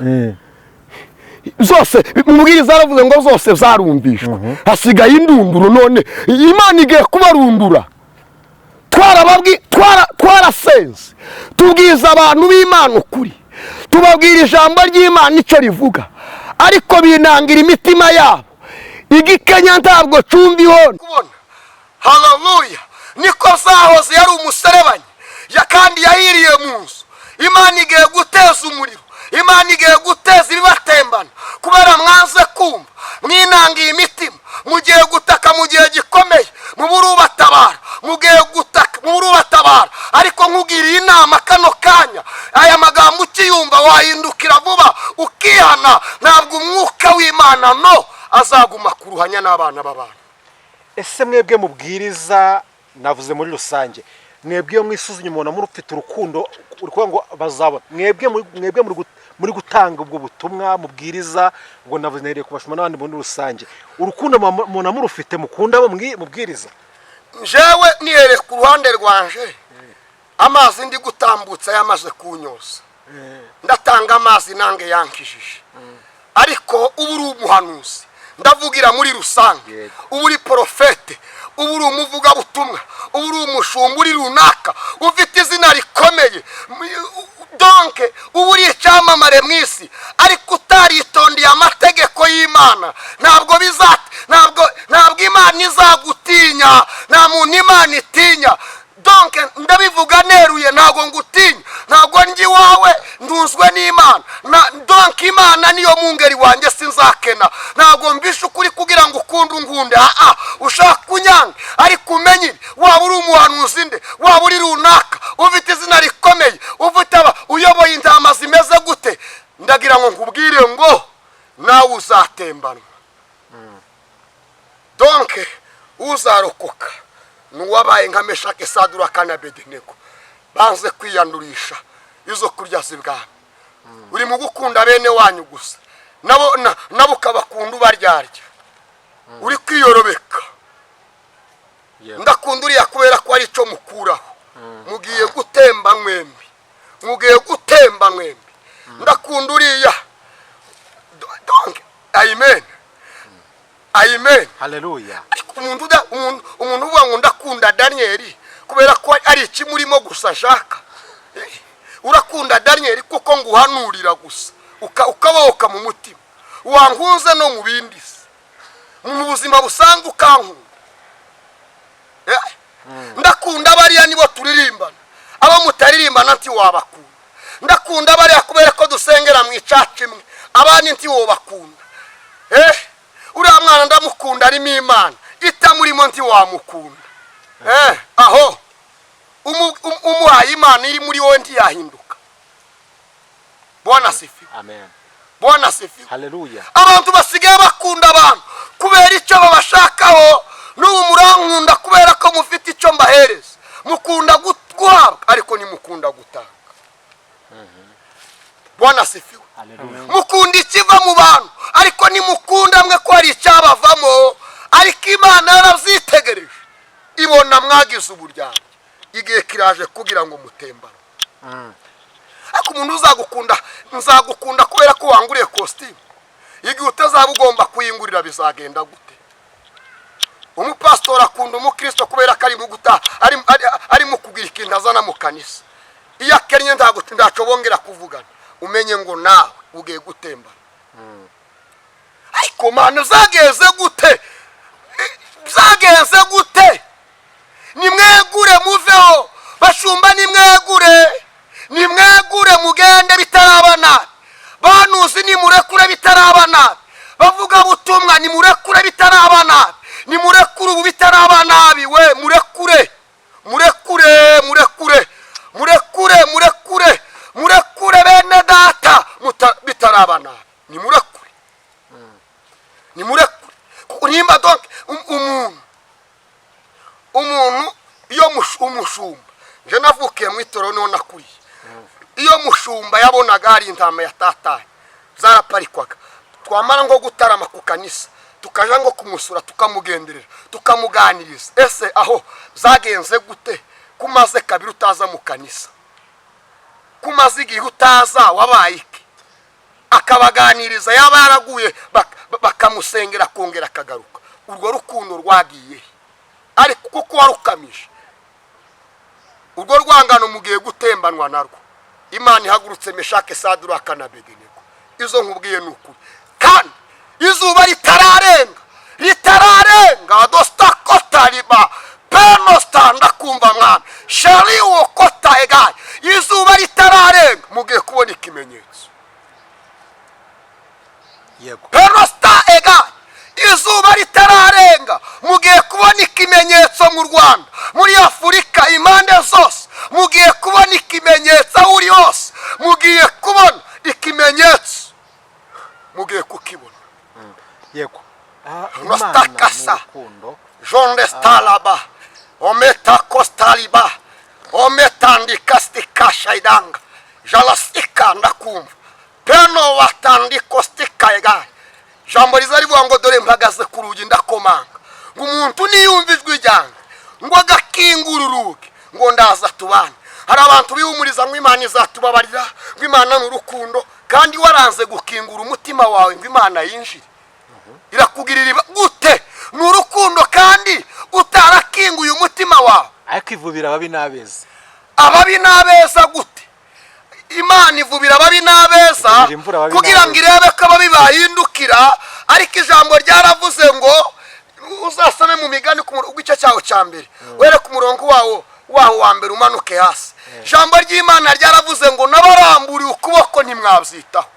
Zose umubwiriza yaravuze ngo zose zarumvishwe, hasigaye indunduro. None Imana igiye kubarundura. Twarasenze, tubwiza abantu b'Imana ukuri, tubabwira ijambo ry'Imana icyo rivuga, ariko binangira imitima yabo. Igikenya ntabwo cumbiho.
Kubona haleluya, niko zahoze. Yari umuserebanyi ya kandi yahiriye mu nzu. Imana igiye guteza umuriro, Imana igiye guteza ibibatembana kubera mwanze kumva, mwinangiye imitima. Mugiye gutaka mu gihe gikomeye, mubure ubatabara. Mugiye gutaka, mubure ubatabara. Ariko nkugiriye inama kano kanya, aya magambo ukiyumva wahindukira vuba ukihana. Ntabwo umwuka w'Imana no azaguma kuruhanya n'abana b'abantu.
Ese mwebwe mubwiriza, navuze muri rusange, mwebwe iyo mwisuzumye mubona murufite urukundo? Uri kuvuga ngo bazabona mwebwe muri gutanga ubwo butumwa mubwiriza, ubwo navuze nereye kubashuma n'abandi muri rusange, urukundo mubona murufite, mukunda abo mubwiriza?
Njyewe nihereye ku ruhande rwanje, amazi ndi gutambutsa yamaze kunyoza. Ndatanga amazi nange yankijije. Ariko ubu uri umuhanuzi, ndavugira muri rusange, ubu uri porofete, ubu uri umuvugabutumwa, ubu uri umushumba, uri runaka, ufite izina rikomeye, donc ubu uri icyamamare mu isi, ariko utaritondeye amategeko y'Imana, ntabwo bizat ntabwo Imana izagutinya. Nta muntu Imana itinya. Donc ndabivuga neruye, ntabwo ngutinya, ntabwo njye iwawe, nduzwe n'Imana na donc Imana niyo mungeri wanjye, sinzakena. Ntabwo mbishe ukuri kugira ngo ukunde ungunde. Aa, ushaka kunyanga, ariko umenye, waba uri umuhanuzi nde, waba uri runaka, ufite izina rikomeye, ufite aba uyoboye intama zimeze gute, ndagira ngo nkubwire ngo nawe uzatembanwa. Donc uzarokoka ni uwabaye nka Meshake, Saduraka na Bedenego, banze kwiyandurisha izo kurya z'ibwami. Uri mu gukunda bene wanyu gusa, nabo ukabakunda ubaryarya, uri kwiyorobeka. Ndakunda uriya kubera ko ari icyo mukuraho. Mugiye gutemba mwembi, mugiye gutemba mwembi. Ndakunda uriya. Donc amen, amen.
Haleluya.
Ariko umuntu uvuga ngo ndakunda Daniyeli kubera ko ari ikimurimo gusa ashaka. Urakunda Daniyeli kuko nguhanurira gusa, ukabohoka mu mutima, wankunze no mu bindi se, mu buzima busanzwe ukankunda. Ndakunda bariya nibo turirimbana, abo mutaririmbana ntiwabakunda. Ndakunda bariya kubera ko dusengera mu icaca imwe, abandi ntiwobakunda. Uriya mwana ndamukunda, arimo Imana, itamurimo ntiwamukunda. Aho umuhaye Imana iri muri wowe ntiyahinduka. Bwana asifiwe.
Amen.
Bwana asifiwe.
Haleluya.
Abantu basigaye bakunda abantu kubera icyo babashakaho. N'ubu murankunda kubera ko mufite icyo mbahereza. Mukunda guhabwa ariko ntimukunda gutanga. Bwana asifiwe.
Haleluya.
Mukunda ikiva mu bantu ariko ntimukunda mwe ko hari icyabavamo. Ariko Imana yarabyitegereje, ibona mwagize uburyarya. Igihe kiraje kugira ngo mutembane. Ariko umuntu uzagukunda, nzagukunda kubera ko wanguriye kositimu, igihe utazaba ugomba kuyingurira bizagenda gute? Umupasitori akunda umukristo kubera ko arimo kugira ikintu azana mu kanisa. Iyo akennye ntabwo ntacyo bongera kuvugana. Umenye ngo nawe Ugiye gutembana. Ariko Mana, zagenze gute? Byagenze gute? Nimwegure muveho, bashumba, nimwegure, nimwegure mugende bitaraba nabi. Banuzi, nimurekure bitaraba nabi. Bavuga butumwa, nimurekure bitaraba nabi. Nimurekure ubu bitaraba nabi. We, murekure, murekure, murekure, murekure, murekure, murekure bene data, bitaraba nabi. Nimurekure, nimurekure. Kuko nimba donc umuntu iyo umushumba, nje navukiye mu itorero, niho nakuriye, iyo mushumba yabonaga hari intama yatatanye zaraparikwaga, twamara nko gutarama ku kanisa tukaja nko kumusura, tukamugenderera, tukamuganiriza: "Ese aho zagenze gute kumaze kabiri utaza mu kanisa, kumaze igihe utaza, wabaye iki?" Akabaganiriza, yaba yaraguye bakamusengera, akongera akagaruka. Urwo rukundo rwagiye he? Ariko kuko warukamije urwo rwangano, mugiye gutembanwa narwo. Imana ihagurutse Meshake, Saduraka na Abedenego. Izo nkubwiye ni ukuri, kandi izuba ritararenga, ritararenga, dostakotariba penosita. Ndakumva mwana shari wokota egaye. Izuba ritararenga mugiye kubona ikimenyetso. Penosita egaye, izuba ritararenga mugiye kubona ikimenyetso mu Rwanda, muri Afurika, impande zose mugiye kubona ikimenyetso. Aho uri hose mugiye kubona ikimenyetso, mugiye kukibona.
Yego. Imana ni
Nostakasa.
urukundo.
Jonde stalaba ometa kostaliba ometandikastika shaidanga jalasika. Ndakumva peno watandikostika egaye. Jambo riza rivuga ngo: "Dore mpagaze ku rugi ndakomanga, ngo umuntu niyumva ijwi ryanjye ngo agakingura urugi, ngo ndaza tubane." Hari abantu bihumuriza ngo Imana izatubabarira, ngo Imana ni urukundo, kandi waranze gukingura umutima wawe ngo Imana yinjire. Irakugirira gute ni urukundo kandi utarakinguye umutima wawe?
Ariko ivubira ababi n'abeza.
Ababi n'abeza gute? Imana ivubira ababi n'abeza
Ivubira imvura ababi
kugira ngo
n'abeza.
irebe ko ababi bahindukira. Ariko ijambo ryaravuze ngo, uzasome mu Migani ku igice cyawo cya mbere, were ku murongo wawo wa mbere umanuke hasi, ijambo ry'Imana ryaravuze ngo: "N'abaramburiye ukuboko ntimwabyitaho,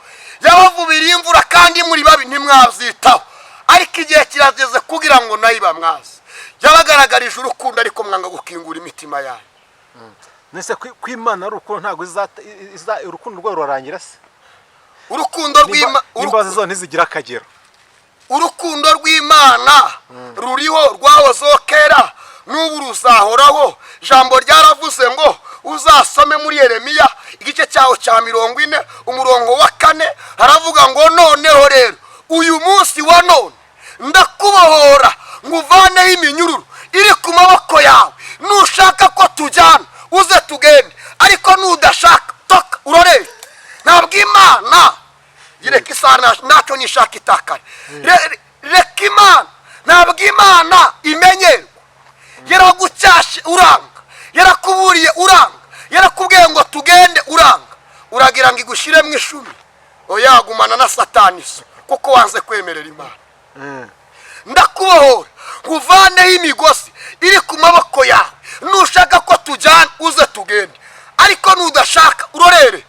yabavubiriye imvura kandi muri babi ntimwabyitaho, ariko igihe kirageze kugira ngo nayo ibamwaze. Yabagaragarije urukundo ariko mwanga gukingura imitima yanyu."
Nese ko Imana ari urukundo, ntabwo urukundo rwayo rurarangira se?
Urukundo rw'Ima
N'imbabazi zo ntizigira akagero.
Urukundo rw'Imana ruriho, rwahozeho kera, n'ubu ruzahoraho. Ijambo ryaravuze ngo, uzasome muri Yeremiya igice cyaho cya 40 umurongo wa 4, haravuga ngo: "Noneho rero uyu munsi wa none ndakubohora nguvaneho iminyururu iri ku maboko yawe. Nushaka ko tujyana uze tugende, ariko nudashaka toka urorere." Ntabwo Imana reka isaha ntacyo nishaka itakare. Reka Imana, ntabwo Imana imenyerwa. Yaragucyashe uranga, yarakuburiye uranga, yarakubwiye ngo tugende uranga, uragira ngo igushyire mu ishumi? Oya, gumana na Satani so kuko wanze kwemerera Imana. "Ndakubohora nkuvaneho imigozi iri ku maboko yawe. Nushaka ko tujyana uze tugende, ariko nudashaka urorere.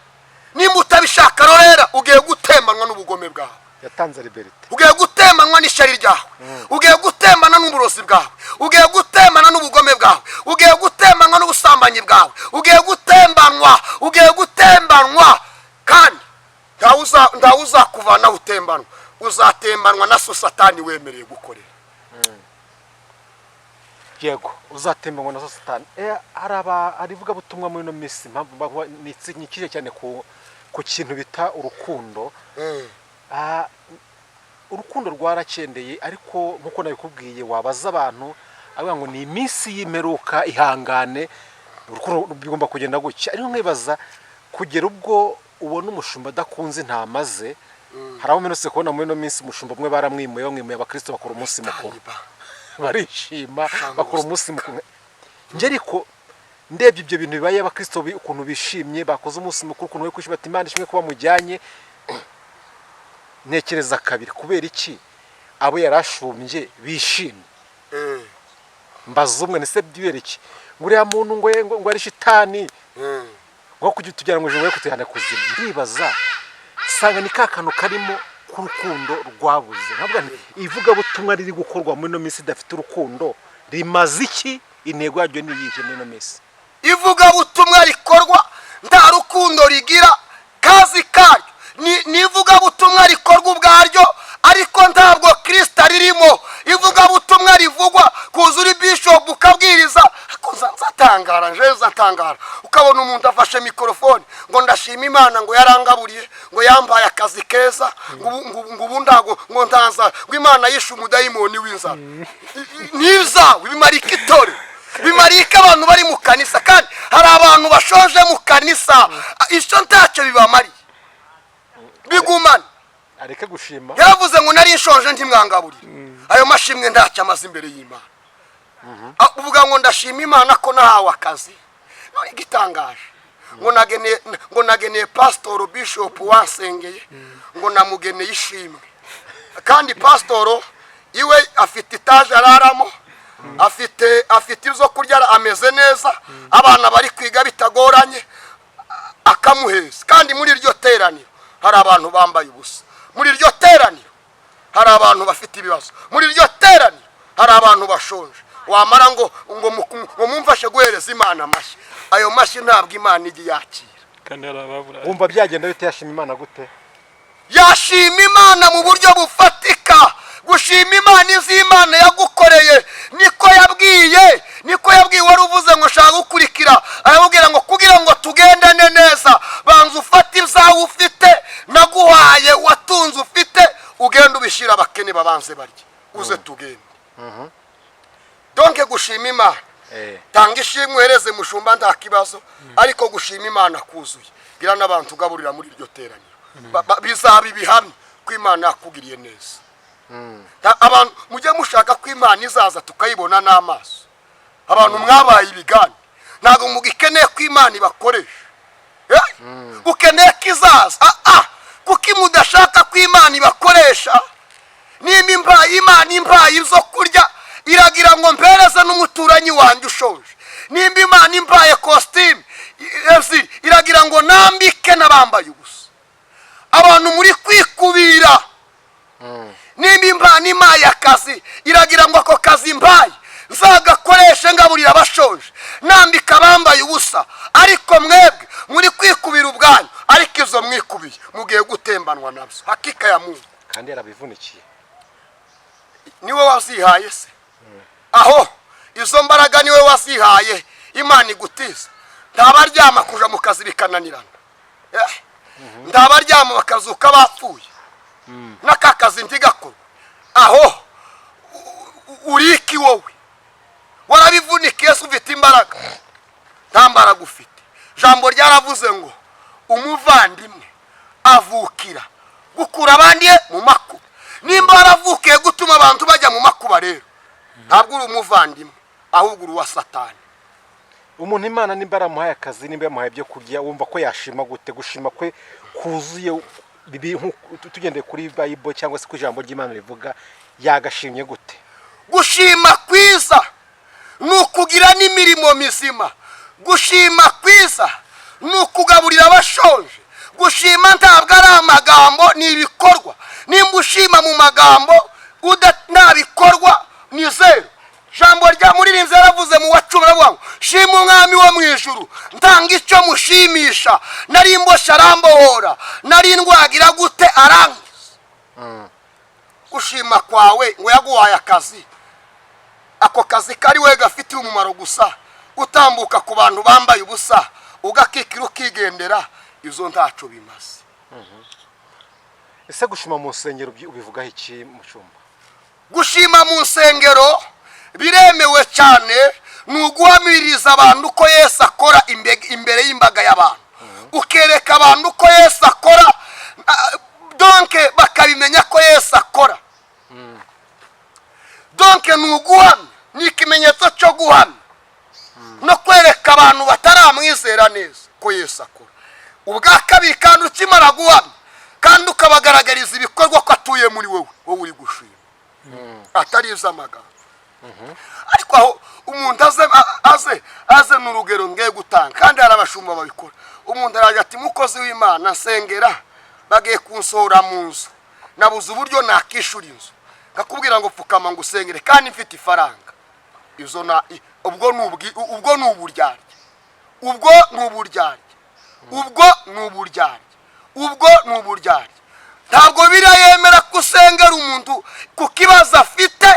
Nimba utabishaka rorera, ugiye gutembanwa n'ubugome bwawe."
Yatanze liberté.
Ugiye gutemanwa n'ishyari ryawe, ugiye gutemana n'uburozi bwawe, ugiye gutemana n'ubugome bwawe, ugiye gutemanwa n'ubusambanyi bwawe, ugiye gutembanwa, ugiye gutembanwa, kandi ntawe uzakuvanaho utembanwa. Uzatembanwa na so Satani wemereye gukorera.
Yego, uzatembanwa na so Satani. Hari hari ivugabutumwa muri ino minsi, impamvu nikije cyane ku kintu bita urukundo. Urukundo rwarakendeye, ariko nk'uko nabikubwiye, wabaza abantu avuga ngo ni iminsi y'imperuka, ihangane, urukundo bigomba kugenda gutya. Ariko nkibaza, kugera ubwo ubona umushumba adakunze intama ze, hari abo mperutse kubona muri ino minsi, umushumba umwe baramwimuye, bamwimuye abakristo bakora umunsi mukuru, barishima, bakora umunsi mukuru. Njye ariko ndebye ibyo bintu bibaye, abakristo ukuntu bishimye, bakoze umunsi mukuru, ukuntu bari kwishima, bati: "Imana ishimwe kuba mujyanye." Ntekereza kabiri, kubera iki abo yari ashumbye bishimye? Mbaza umwe, nise byibera iki ngo uriya muntu ngo ari shitani, ngo kujya tujyana mu ijuru, we kutujyana kuzimu? Ndibaza, sanga ni ka kantu karimo k'urukundo rwabuze. Nkavuga nti ivugabutumwa riri gukorwa muri ino minsi idafite urukundo rimaze iki? Intego yaryo ni iyihe muri ino minsi?
Ivugabutumwa rikorwa nta rukundo rigira kazi karyo. Ni ivugabutumwa rikorwa ubwaryo, ariko ntabwo Kirisita ririmo. Ivugabutumwa rivugwa kuza uri bishopu ukabwiriza, ariko nzatangara, nje nzatangara, ukabona umuntu afashe mikorofone ngo ndashima Imana, ngo yarangaburiye, ngo yambaye akazi keza, ngo ubu ndago, ngo ntanzara, ngo Imana yishe umudayimoni w'inzara. Ntizawe bimarika itorero, bimarika abantu bari mu kanisa, kandi hari abantu bashoje mu kanisa. Icyo ntacyo bibamariye, bigumane.
Areke gushima.
Yaravuze ngo nari nshonje ntimwangaburire. Ayo mashimwe ntacyo amaze imbere y'Imana. Uvuga ngo ndashima Imana ko nahawe akazi. None igitangaje, ngo nageneye pasitoro, bishopu wansengeye, ngo namugeneye ishimwe, kandi pasitoro iwe afite itaje araramo, afite ibyo kurya, ameze neza, abana bari kwiga bitagoranye, akamuheza. Kandi muri iryo teraniro hari abantu bambaye ubusa, muri iryo teraniro hari abantu bafite ibibazo, muri iryo teraniro hari abantu bashonje. Wamara ngo mumfashe guhereza Imana amashyi. Ayo mashyi ntabwo Imana ijya yakira.
Kandi hari ababura.
Wumva byagenda bite? Yashima Imana gute?
Yashima Imana mu buryo bufatika. Gushima Imana izi Imana yagukoreye, niko yabwiye wari uvuze ngo shaka gukurikira. Aramubwira ngo kugira ngo tugendane neza, banza ufate ibyawe ufite naguhaye, watunze ufite, ugende ubishyira abakene babanze barye, uze tugende. Donc gushima Imana, tanga ishimwe uhereze mushumba, nta kibazo, ariko gushima Imana kuzuye, gira n'abantu ugaburira muri iryo teraniro. Bizaba ibihamya ko Imana yakugiriye neza. Abantu mujye mushaka ko Imana izaza tukayibona n'amaso. Abantu mwabaye ibigani, ntabwo mugikeneye ko Imana ibakoresha. Ukeneye ko izaza. Kuko mudashaka ko Imana ibakoresha. Nimba imbaye Imana imbaye ibyo kurya, iragira ngo mpereze n'umuturanyi wanjye ushonje. Nimba Imana imbaye kositimu ebyiri, iragira ngo nambike n'abambaye ubusa. Abantu muri kwikubira. Nimba Imana impaye akazi, iragira ngo ako kazi mbaye nzagakoreshe ngaburira abashonje, nambika abambaye ubusa. Ariko mwebwe muri kwikubira ubwanyu, ariko izo mwikubiye mugiye gutembanwa nabyo, hakika ya Mungu.
Kandi yarabivunikiye.
Niwe wazihaye se? Aho izo mbaraga niwe wazihaye Imana igutiza? Ntabaryama kuja mu kazi bikananirana. Ntabaryama bakazuka bapfuye, n'aka kazi ntigakorwe. Aho uriki wowe warabivunikiye se? Ufite imbaraga? Nta mbaraga ufite. Jambo ryaravuze ngo umuvandimwe avukira gukura abandi mu makuba. Nimba waravukiye gutuma abantu bajya mu makuba rero, ntabwo uri umuvandimwe, ahubwo uri uwa Satani.
Umuntu Imana nimba yaramuhaye akazi, nimba yamuhaye ibyo kurya, wumva ko yashima gute? Gushima kwe kuzuye, tugendeye kuri Bible cyangwa se ku ijambo ry'Imana rivuga, yagashimye gute?
Gushima kwiza ni ukugira n'imirimo mizima. Gushima kwiza ni ukugaburira abashonje. Gushima ntabwo ari amagambo, ni ibikorwa. Nimba ushima mu magambo nta bikorwa, ni zeru. Jambo rya muririmbyi yaravuze mu wa 10, aravuga ngo shima Umwami wo mu ijuru, ntanga icyo mushimisha, nari mboshye arambohora, nari ndwagira gute arangiza. Gushima kwawe ngo yaguhaye akazi, ako kazi kari we gafitiye umumaro gusa, utambuka ku bantu bambaye ubusa ugakikira ukigendera, izo ntaco bimaze.
Ese gushima mu nsengero ubivugaho iki mu cyumba?
Gushima mu nsengero biremewe cyane. Ni uguhamiriza abantu ko Yesu akora imbere y'imbaga y'abantu, ukereka abantu ko Yesu akora, donc bakabimenya ko Yesu akora. Donc ni uguhamya, ni ikimenyetso cyo guhamya no kwereka abantu bataramwizera neza ko Yesu akora. Ubwa kabiri kandi, ukimara guhamya kandi ukagira n'ibyo ukora, Kandi ukabagaragariza ibikorwa ko atuye muri wowe, wowe uri gushima, atari iz'amagambo. Ariko aho umuntu aze aze ni urugero ngiye gutanga, kandi hari abashumba babikora. Umuntu araje ati: "Mukozi w'Imana, nsengera, bagiye kunsohora mu nzu, nabuze uburyo nakishura inzu." Nkakubwira ngo pfukama ngo usengere kandi mfite ifaranga. Izo na ubwo ni uburyarya, ubwo ni uburyarya, ubwo ni uburyarya, ubwo ni uburyarya. Ntabwo biriya yemera ko usengera umuntu ku kibazo afite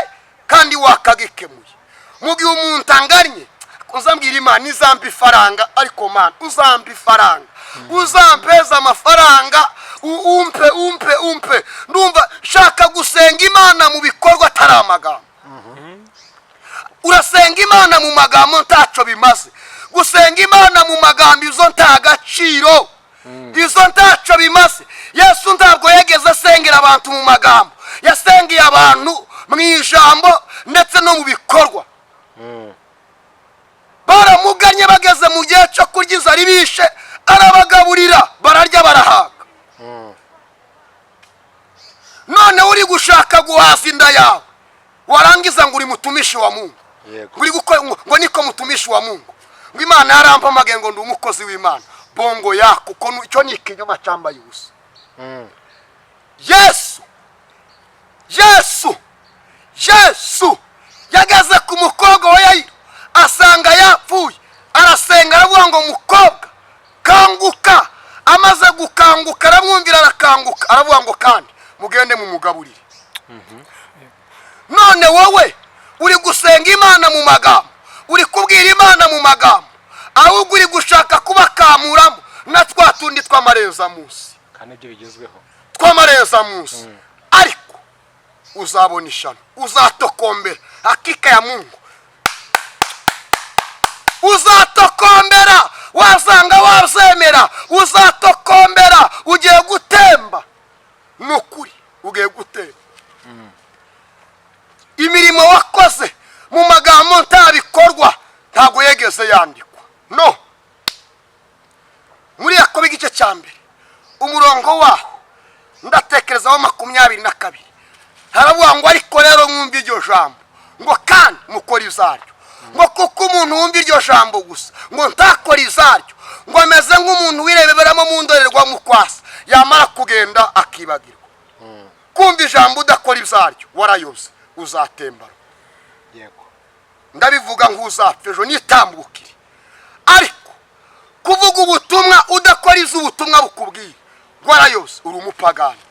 kandi wakagikemuye. Mu gihe umuntu angannye, uzambwira Imana izampa ifaranga, ariko Mana uzampa ifaranga, uzampeza amafaranga, umpe, umpe, umpe. Ndumva shaka gusenga Imana mu bikorwa, atari amagambo. Urasenga Imana mu magambo, ntacyo bimaze. Gusenga Imana mu magambo, izo nta gaciro, izo ntacyo bimaze. Yesu ntabwo yageze asengera abantu mu magambo, yasengeye abantu mu ijambo ndetse no mu bikorwa. Baramuganye bageze mu gihe cyo kurya, inzara ibishe, arabagaburira, bararya, barahaga. None uri gushaka guhaza inda yawe, warangiza ngo uri mutumishi wa Mungu. Uri gukora ngo niko mutumishi wa Mungu, ngo Imana yarampamagaye, ngo ndi umukozi w'Imana. Bongo yako, kuko icyo ni ikinyoma cyambaye ubusa. Yesu, Yesu, Yesu yageze ku mukobwa wa Yayiro, asanga yapfuye, arasenga, aravuga ngo: "Mukobwa, kanguka." Amaze gukanguka, aramwumvira, arakanguka, aravuga ngo: "Kandi mugende mumugaburire." None wowe uri gusenga Imana mu magambo, uri kubwira Imana mu magambo, ahubwo uri gushaka kubakamuramo na twa tundi tw'amarezamunsi.
Kandi ibyo bigezweho.
Tw'amarezamunsi. Ariko uzabona ishano, uzatokombera. Hakika ya Mungu, uzatokombera. Wasanga wazemera, uzatokombera. Ugiye gutemba, ni ukuri ugiye gutemba. Imirimo wakoze mu magambo ntabikorwa ntabwo yegeze yandikwa. No muri Yakobo igice cya mbere, umurongo waho ndatekerezaho 22, haravuga ngo: "Ariko rero mwumve iryo jambo," ngo, "kandi mukore izaryo," ngo, "kuko umuntu wumva iryo jambo gusa, ngo ntakore izaryo, ngo ameze nk'umuntu wireberamo mu ndorerwamo ukwasa, yamara kugenda akibagirwa." Kumva ijambo udakora izaryo, warayoze, uzatembara. Ndabivuga nk'uzapfa ejo nitambukire. Ariko kuvuga ubutumwa udakora izo ubutumwa bukubwiye, warayoze, uri umupagani.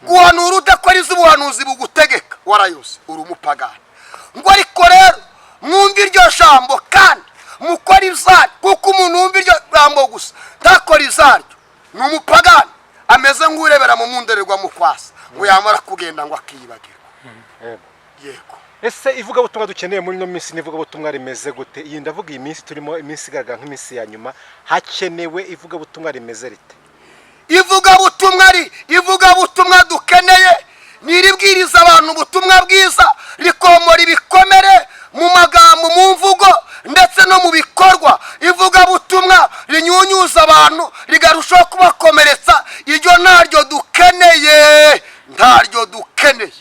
Guhanura udakora izo ubuhanuzi bugutegeka, warayoze, uri umupagani. Ngo: "Ariko rero mwumve iryo jambo kandi mukore izaryo, kuko umuntu wumva iryo jambo gusa ntakore izaryo ni umupagani, ameze nk'urebera mu ndorerwamo kwasa, ngo yamara kugenda ngo akiyibagirwa." Yego.
Ese ivugabutumwa dukeneye muri ino minsi ni ivugabutumwa rimeze gute? Iyi ndavuga iyi minsi turimo, iminsi igaragara nk'iminsi ya nyuma, hakenewe ivugabutumwa rimeze rite?
Ivugabutumwa ivugabutumwa dukeneye ni iribwiriza abantu ubutumwa bwiza, rikomora ibikomere mu magambo, mu mvugo ndetse no mu bikorwa. Ivugabutumwa rinyunyuza abantu, rigarushaho kubakomeretsa, iryo ntaryo dukeneye, ntaryo dukeneye,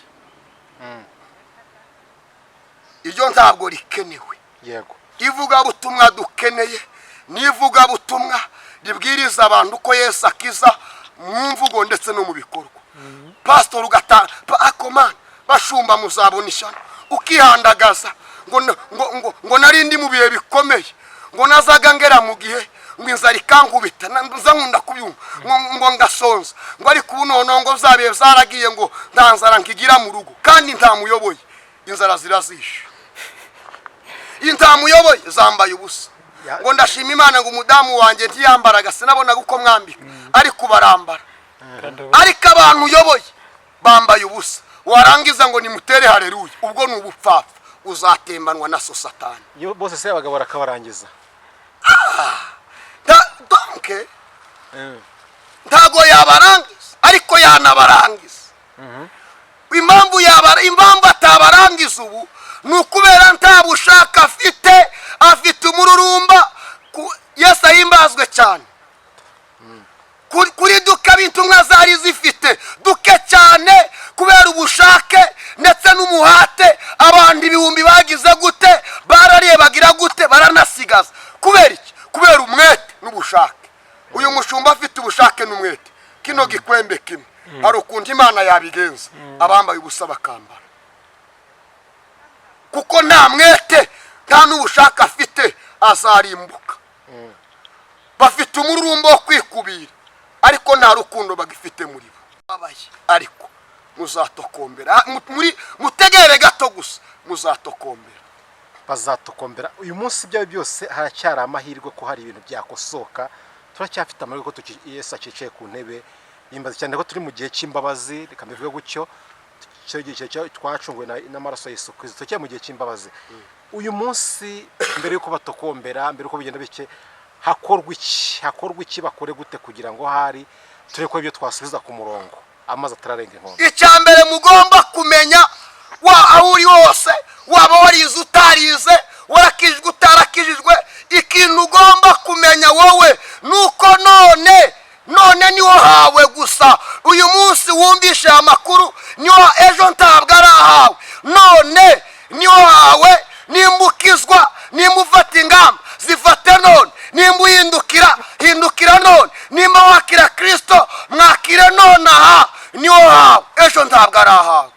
iryo ntabwo rikenewe. Ivugabutumwa dukeneye ni ivugabutumwa ribwiriza abantu ko Yesu akiza mu mvugo ndetse no mu bikorwa. Pasitori ugata akomana, bashumba muzabona ishyano. Ukihandagaza ngo nari ndi mu bihe bikomeye, ngo nazaga ngera mu gihe ngo inzara ikankubita, nza nkunda kubyumva, ngo ngasonza, ngo ariko ubu noneho ngo bya bihe byaragiye, ngo nta nzara nkigira mu rugo. Kandi ntamuyoboye, inzara zirazishe. Intamuyoboye zambaye ubusa. Ngo ndashima Imana, ngo umudamu wanjye ntiyambaraga, sinabonaga uko mwambika, ariko barambara. Ariko abantu uyoboye bambaye ubusa, warangiza ngo nimutere hareruya. Ubwo ni ubupfapfa, uzatembanwa na so Satani.
Iyo bose se abagabo barakabarangiza.
Donc ntago yabarangiza, ariko yanabarangiza. Impamvu yabara, impamvu atabarangiza ubu ni ukubera nta bushake afite, afite umururumba. Yesu ahimbazwe cyane. Kuri duka b'intumwa. Abantu ibihumbi bagize gute? Barariye, bagira gute? Baranasigaza. Kubera iki? Kubera umwete n'ubushake. Uyu mushumba afite ubushake n'umwete. Kino gikwembe kimwe, hari ukuntu Imana yabigenza, abambaye ubusa bakambara. Kuko nta mwete, nta n'ubushake afite, azarimbuka. Bafite umururumba wo kwikubira, ariko nta rukundo bagifite muri bo. Babaye, ariko muzatokombera. Muri mutegere gato gusa, muzatokombera.
Bazatokombera. Uyu munsi, ibyo ari byo byose, haracyari amahirwe ko hari ibintu byakosoka. Turacyafite amahirwe ko Yesu akicaye ku ntebe y'imbabazi, cyane ko turi mu gihe cy'imbabazi. Reka mbivuge gutyo, icyo gihe twacunguwe n'amaraso ya Yesu Kristo. Turacyari mu gihe cy'imbabazi. Uyu munsi, mbere y'uko batokombera, mbere y'uko bigenda bike, hakorwa iki? Hakorwa iki? Bakore gute kugira ngo hari turebe ko ibyo twasubiza ku murongo amazi atararenga inkombe?
Icya mbere mugomba kumenya, wa aho uri hose, waba warize, utarize, warakijijwe, utarakijijwe, ikintu ugomba kumenya wowe nuko none, none niho hawe gusa. Uyu munsi wumvishe aya makuru niho, ejo ntabwo ari ahawe. None niho hawe. Nimba ukizwa, nimba ufata ingamba, zifate none. Nimba uhindukira, hindukira none. Nimba wakira Kirisito, mwakire none. Aha niho hawe, ejo ntabwo ari ahawe,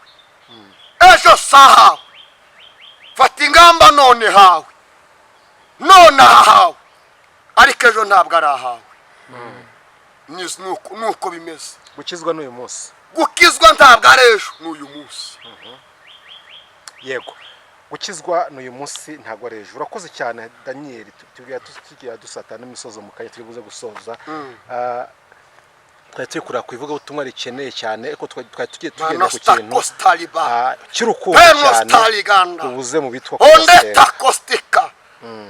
ejo si ahawe. Fata ingamba none hawe, none aha hawe, ariko ejo ntabwo ari ahawe. Nuko bimeze.
Gukizwa n'uyu munsi.
Gukizwa ntabwo ari ejo, ni uyu munsi.
Yego, gukizwa n'uyu munsi, ntabwo ari ejo. Urakoze cyane, Daniyeli. Tugira dusata n'imisozo mu kanya, turi buze gusoza. Twari turi kureba ku ivugabutumwa rikeneye cyane, ariko twari tugiye tugenda ku
Manosta
kintu
kostaliba
cy'urukundo cyane
penostariganda
tubuze mu bitwa
ondeta kostika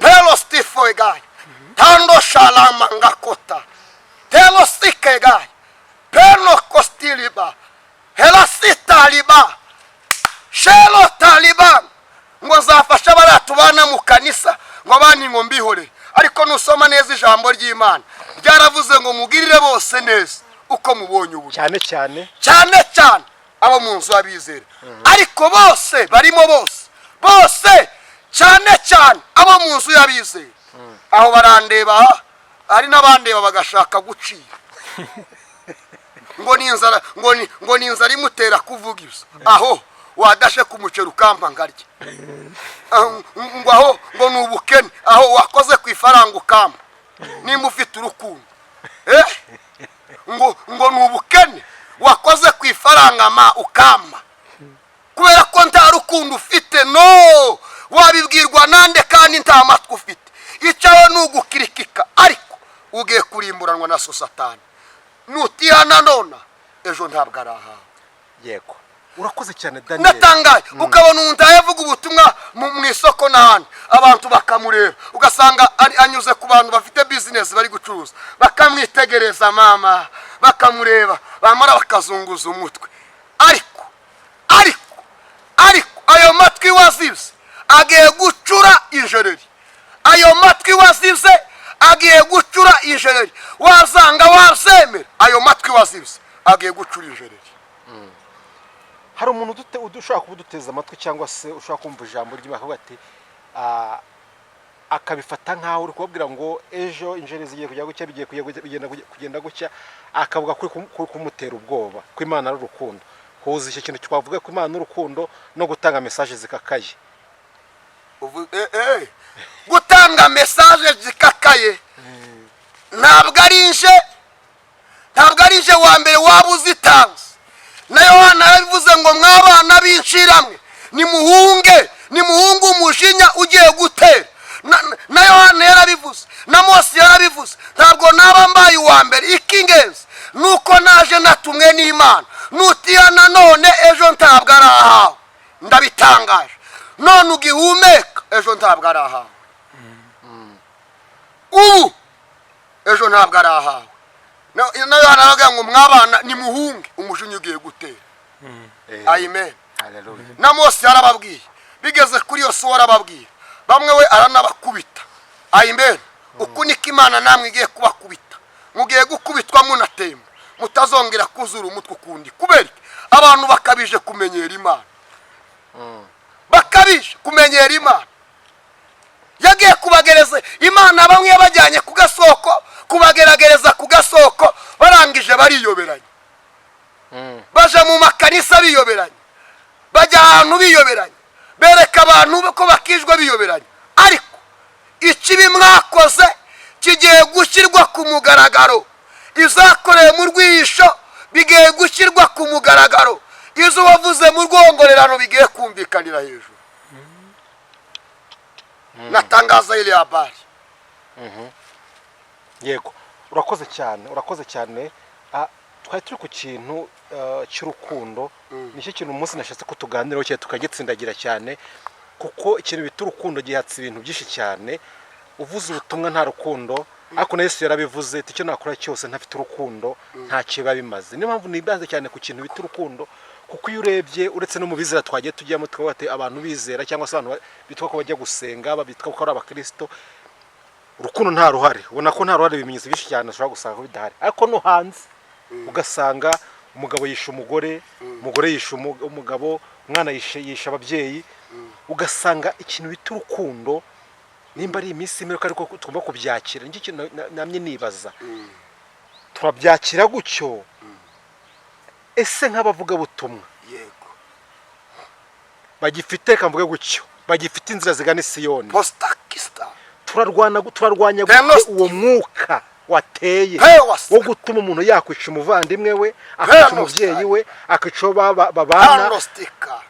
pelostifoegai tando shalamangakota telostikegai penokostiliba helasitaliba shelo taliban. Ngo nzafasha bariya tubana mu kanisa, ngo abandi ngo mbihore. Ariko nusoma neza ijambo ry'Imana, ryaravuze ngo mugirire bose neza uko mubonye uburyo.
Cyane cyane.
Cyane cyane abo mu nzu y'abizera. Ariko bose barimo, bose bose, cyane cyane abo mu nzu y'abizera. Aho barandeba aha, hari n'abandeba bagashaka gucira ngo ni inzara, ngo ni inzara imutera kuvuga ibyo. Aho wadashe ku muceri ukampa nkarya. Aho, ngo aho ngo ni ubukene. Aho wakoze ku ifaranga ukampa, nimba ufite urukundo. Ngo ni ubukene, wakoze ku ifaranga ma ukampa. Kubera ko nta rukundo ufite, no wabibwirwa nande kandi nta matwi ufite? Icyawe ni ugukirikika, ariko ugiye kurimburanwa na so Satani nutihana nona, ejo ntabwo ari ahawe.
Yego, urakoze cyane, Daniel.
Ndatangaye, ukabona umuntu avuga ubutumwa mu isoko n'ahandi, abantu bakamureba, ugasanga anyuze ku bantu bafite bizinesi bari gucuruza, bakamwitegereza mama, bakamureba, bamara bakazunguza umutwe. Ariko ayo matwi wazize agiye gucura injereri. Ayo matwi wazize agiye gucura injereri. Wazanga, wazemera, ayo matwi wazize agiye gucura injereri.
Hari umuntu ushobora kuba uduteze amatwi cyangwa se ushobora kumva ijambo ry'Imana, akavuga ati akabifata nk'aho uri kubabwira ngo ejo injeri zigiye kujya gutya, bigiye kujya gutya, bigenda kugenda gutya, akavuga ko uri kumutera ubwoba, ko Imana ari urukundo. Huza icyo kintu twavuga ko Imana n'urukundo no gutanga message zikakaye.
Gutanga message zikakaye, ntabwo ari nje, ntabwo ari nje wa mbere waba uzitanze. Na Yohana yarabivuze ngo: "Mwabana b'inshiramwe, nimuhunge, nimuhunge umujinya ugiye gutera." Na Yohana yarabivuze, na Mose yarabivuze. Ntabwo naba mbaye uwa mbere. Icy'ingenzi ni uko naje natumwe n'Imana. Nutihana none, ejo ntabwo ari ahawe. Ndabitangaje none ugihumeka, ejo ntabwo ari ahawe. Ubu ejo ntabwo ari ahawe. Na Yohana aravuga ngo: "Mwabana, nimuhunge umujinya ugiye gutera." Amen.
Haleluya.
Na Mose yarababwiye, bigeze kuri Yosuwa arababwira bamwe, we aranabakubita. Amen. Uku niko Imana namwe igiye kubakubita. Mugiye gukubitwa munatemba, mutazongera kuzura umutwe ukundi. Kubera iki? Abantu bakabije kumenyera Imana. Bakabije kumenyera Imana. Yagiye kubagereza Imana, bamwe yabajyanye ku gasoko kubageragereza ku gasoko, barangije bariyoberanya, baja mu makanisa biyoberanya, bajya ahantu biyoberanya, bereka abantu ko bakijwe biyoberanya. Ariko ikibi mwakoze kigiye gushyirwa ku mugaragaro, izakorewe mu rwihisho bigiye gushyirwa ku mugaragaro, izo wavuze mu rwongorerano bigiye kumvikanira hejuru. Natangaza ile habari.
Yego, urakoze cyane, urakoze cyane. Twari turi ku kintu cy'urukundo. Nicyo kintu umunsi nashatse ko tuganiraho cyane, tukagitsindagira cyane, kuko ikintu bita urukundo gihatse ibintu byinshi cyane. Uvuze ubutumwa nta rukundo, ariko na Yesu yarabivuze ati: "Icyo nakora cyose ntafite urukundo ntacyo biba bimaze." Niyo mpamvu nibanze cyane ku kintu bita urukundo, kuko iyo urebye, uretse no mu bizera twagiye tujyamo, tukavuga ati abantu bizera cyangwa se abantu bitwa ko bajya gusenga, bitwa ko ari abakirisito, urukundo nta ruhare, ubona ko nta ruhare. Ibimenyetso byinshi cyane ushobora gusanga ko bidahari. Ariko no hanze ugasanga umugabo yishe umugore, umugore yishe umugabo, umwana yishe ababyeyi. Ugasanga ikintu bita urukundo, nimba ari iminsi imwe, ariko tugomba kubyakira. Nicyo kintu namye nibaza: turabyakira gutyo? Ese nk'abavugabutumwa bagifite, reka mvuge gutyo, bagifite inzira zigana i Siyoni,
postakista
turarwanya gute
Venosti.
uwo mwuka wateye
Pewasa.
wo gutuma umuntu yakwica umuvandimwe we, akica
Venosti.
umubyeyi we, akica uwo babana?
Panostika.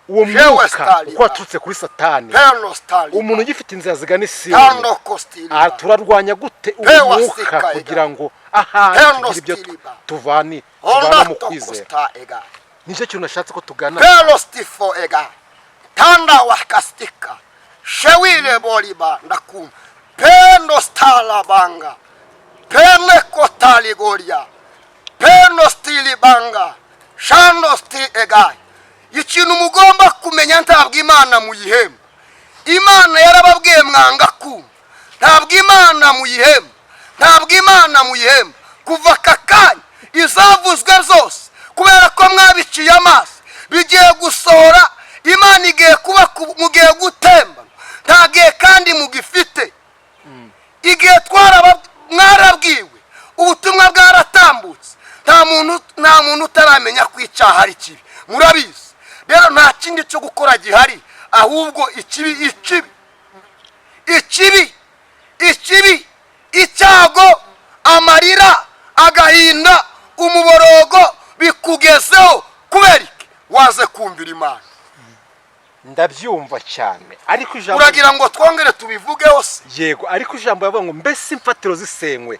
Uwo
Jewe
mwuka
Stalin.
uko waturutse kuri Satani,
Penostali.
umuntu ugifite inzira zigana i Siyoni,
Panokostiliba.
turarwanya gute uwo
Pewa
mwuka
sika ega.
kugira ngo ahari tugire ibyo
Penostiliba.
tuvana mu kwizera?
Onatokosta ega.
Nicyo kintu nashatse ko tugana.
Pelostifo ega. Tanda wakastika. Shewile boliba ndakum. Penostala banga. Penekotaligoria. Penostilibanga. Shanosti ega. Ikintu mugomba kumenya, ntabwo Imana muyihemba. Imana yarababwiye mwanga kumva. Ntabwo Imana muyihemba, ntabwo Imana muyihemba. Kuva aka kanya izavuzwe zose, kubera ko mwabiciye amaso, bigiye gusohora. Imana igiye kuba mugiye gutemba, nta gihe kandi mugifite. Igihe mwarabwiwe, ubutumwa bwaratambutse, nta muntu utaramenya ko icyaha ari kibi, murabizi. Rero nta kindi cyo gukora gihari, ahubwo ikibi, ikibi, ikibi, ikibi, icyago, amarira, agahinda, umuborogo bikugezeho kubera iki? Waze kumvira Imana.
Ndabyumva cyane, ariko ijambo
Uragira ngo twongere tubivugeho se?
Yego, ariko ijambo yavuga ngo: "Mbese imfatiro zisenywe,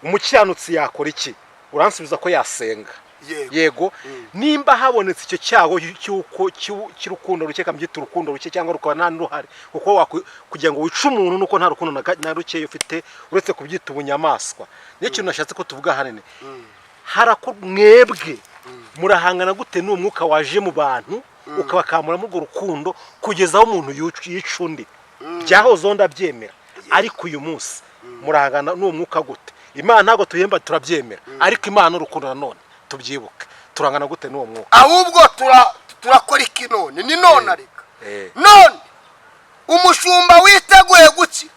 umukiranutsi yakora iki?" Uransubiza ko yasenga.
Yego.
Yego, nimba habonetse icyo cyago cy'uko cy'urukundo ruke, kambyita urukundo ruke cyangwa rukaba nta n'uruhare, kuko kugira ngo wice umuntu nuko nta rukundo na rukeya ufite, uretse kubyita ubunyamaswa. Niyo kintu nashatse ko tuvuga ahanini. Harako mwebwe murahangana gute n'uwo mwuka waje mu bantu, ukabakamuramo urwo rukundo kugeza aho umuntu yica undi? Byahozeho, ndabyemera, ariko uyu munsi murahangana n'uwo mwuka gute? Imana ntabwo tuyemba, turabyemera, ariko Imana n'urukundo nanone tubyibuke. Turangana gute n'uwo mwuka?
Ahubwo turakora iki none? Ni none areka. None umushumba witeguye gukira,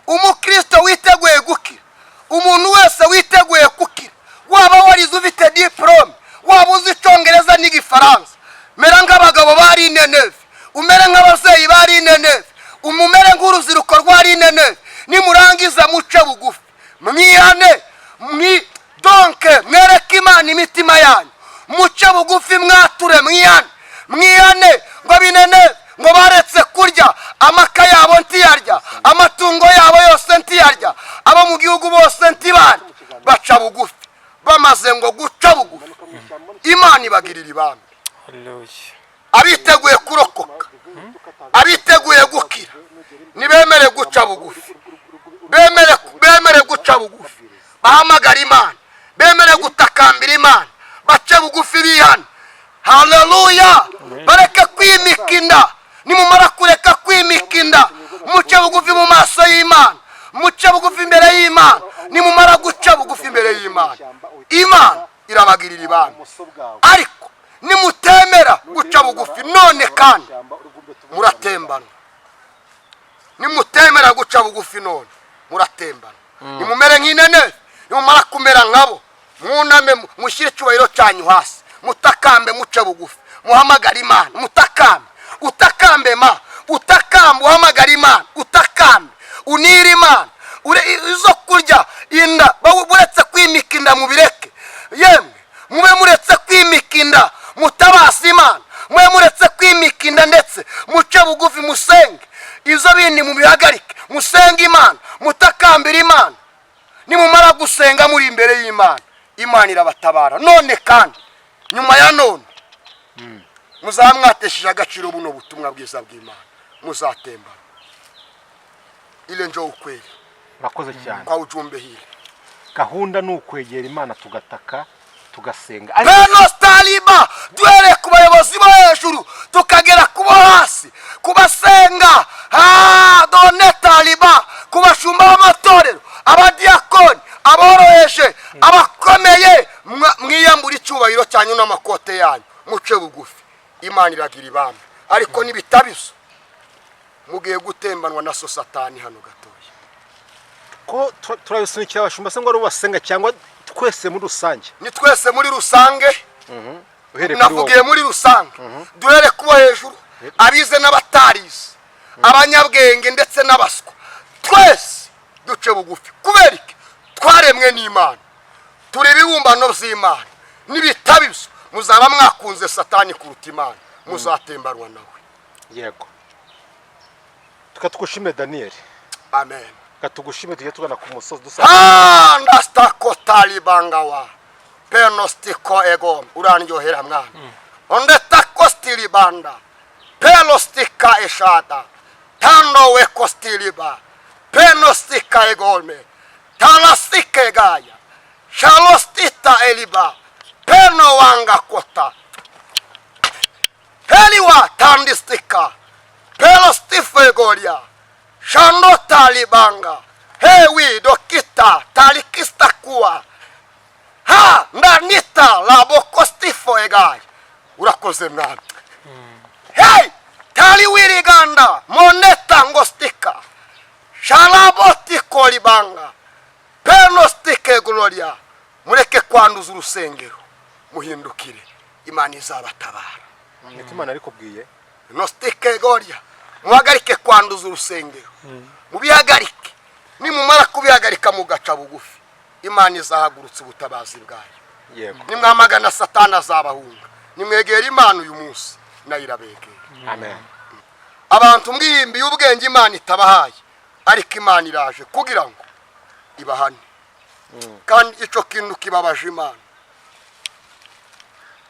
umukristo witeguye gukira, umuntu wese witeguye gukira, waba warize ufite diporome, waba uzi Icyongereza n'Igifaransa, mera nk'abagabo bari Nineve, umere nk'ababyeyi bari Nineve, umumere nk'urubyiruko rwari Nineve. Nimurangiza muce bugufi, mwihane, donke mwereke Imana imitima yanyu, muce bugufi, mwature, mwihane, mwihane. Ngo binene ngo baretse kurya, amaka yabo ntiyarya, amatungo yabo yose ntiyarya, abo mu gihugu bose ntibane. Baca bugufi. Bamaze ngo guca bugufi, Imana ibagirira ibambe.
Haleluya.
Abiteguye kurokoka, abiteguye gukira, nibemere guca bugufi, bemere guca bugufi, bahamagara Imana, bemere gutakambira Imana, bace bugufi, bihane. Haleluya! Bareke kwimika inda. Nimumara kureka kwimika inda, muce bugufi mu maso y'Imana, muce bugufi imbere y'Imana. Nimumara guca bugufi imbere y'Imana, Imana irabagirira ibambe. Ariko nimutemera guca bugufi none kandi Muratembana nimutemera guca bugufi. None muratembana, nimumere nk'inene. Nimumara kumera nkabo, mwuname, mushyire icyubahiro cyanyu hasi, mutakambe, muce bugufi, muhamagare Imana, mutakambe, utakambe ma utakambe, uhamagare Imana, utakambe, unire Imana. Izo kurya inda, buretse kwimika inda, mubireke. Yemwe, mube muretse kwimika inda, mutabase Imana. Mube muretse kwimika inda, ndetse muce bugufi, musenge. Ibyo bindi mubihagarike, musenge Imana, mutakambire Imana. Nimumara gusenga muri imbere y'Imana, Imana irabatabara. None kandi nyuma ya none muzaba mwatesheje agaciro buno butumwa bwiza bw'Imana, muzatembana. Ile njo ukweli.
Urakoze cyane.
Kwa ujumbe hili.
Gahunda ni ukwegera Imana, tugataka, tugasenga.
Beno staliba, duhereye ku bayobozi bo hejuru tukagera ku bo hasi, ku basenga done taliba, ku bashumba b'amatorero, abadiyakoni, aboroheje, abakomeye, mwiyambure icyubahiro cyanyu n'amakote yanyu, muce bugufi. Imana iragira ibambe, ariko nibitabizo mugiye gutembanwa na so Satani hano gatoya.
Ko turabisunikira abashumba se ngo ari bo basenga, cyangwa twese muri rusange?
Ni twese muri rusange.
Uhereye kuri
Navugiye
wowe.
muri rusange, duhere kubo hejuru, abize n'abatarize, abanyabwenge ndetse n'abaswa, twese duce bugufi. Kubera iki? Twaremwe n'Imana, turi ibibumbano by'Imana. Nibitaba ibyo, muzaba mwakunze Satani kuruta Imana, muzatembanwa nawe.
Yego, tukatugushime, Daniyeli.
Amen.
Katugushime, tujye tugana ku musozi dusa.
Ndastako talibangawa penostiko ego, urandyohera mwana. Ondetako stilibanda pelostika eshada tando weko stiliba penostika egolme talasike gaya shalostita eliba peno wanga kota heliwa tandistika pelostifegolia shando talibanga hewi dokita talikista kuwa ha ndanita labokostifo egayi. Urakoze mwana. Hey, taliwiriganda moneta ngostika shalabotiko libanga penostike gloria. Mureke kwanduza urusengero, muhindukire, Imana izabatabara.
Niko Imana arikubwiye.
Nostike gloria, muhagarike kwanduza urusengero, mubihagarike. Nimumara kubihagarika mugaca bugufi, Imana izahagurutsa ubutabazi bwayo. Nimwamagana Satani, azabahunga. Nimwegera Imana uyu munsi, nayo irabegera.
Amen.
Abantu mwihimbiye ubwenge Imana itabahaye, ariko Imana iraje kugira ngo ibahane, kandi icyo kintu kibabaje Imana.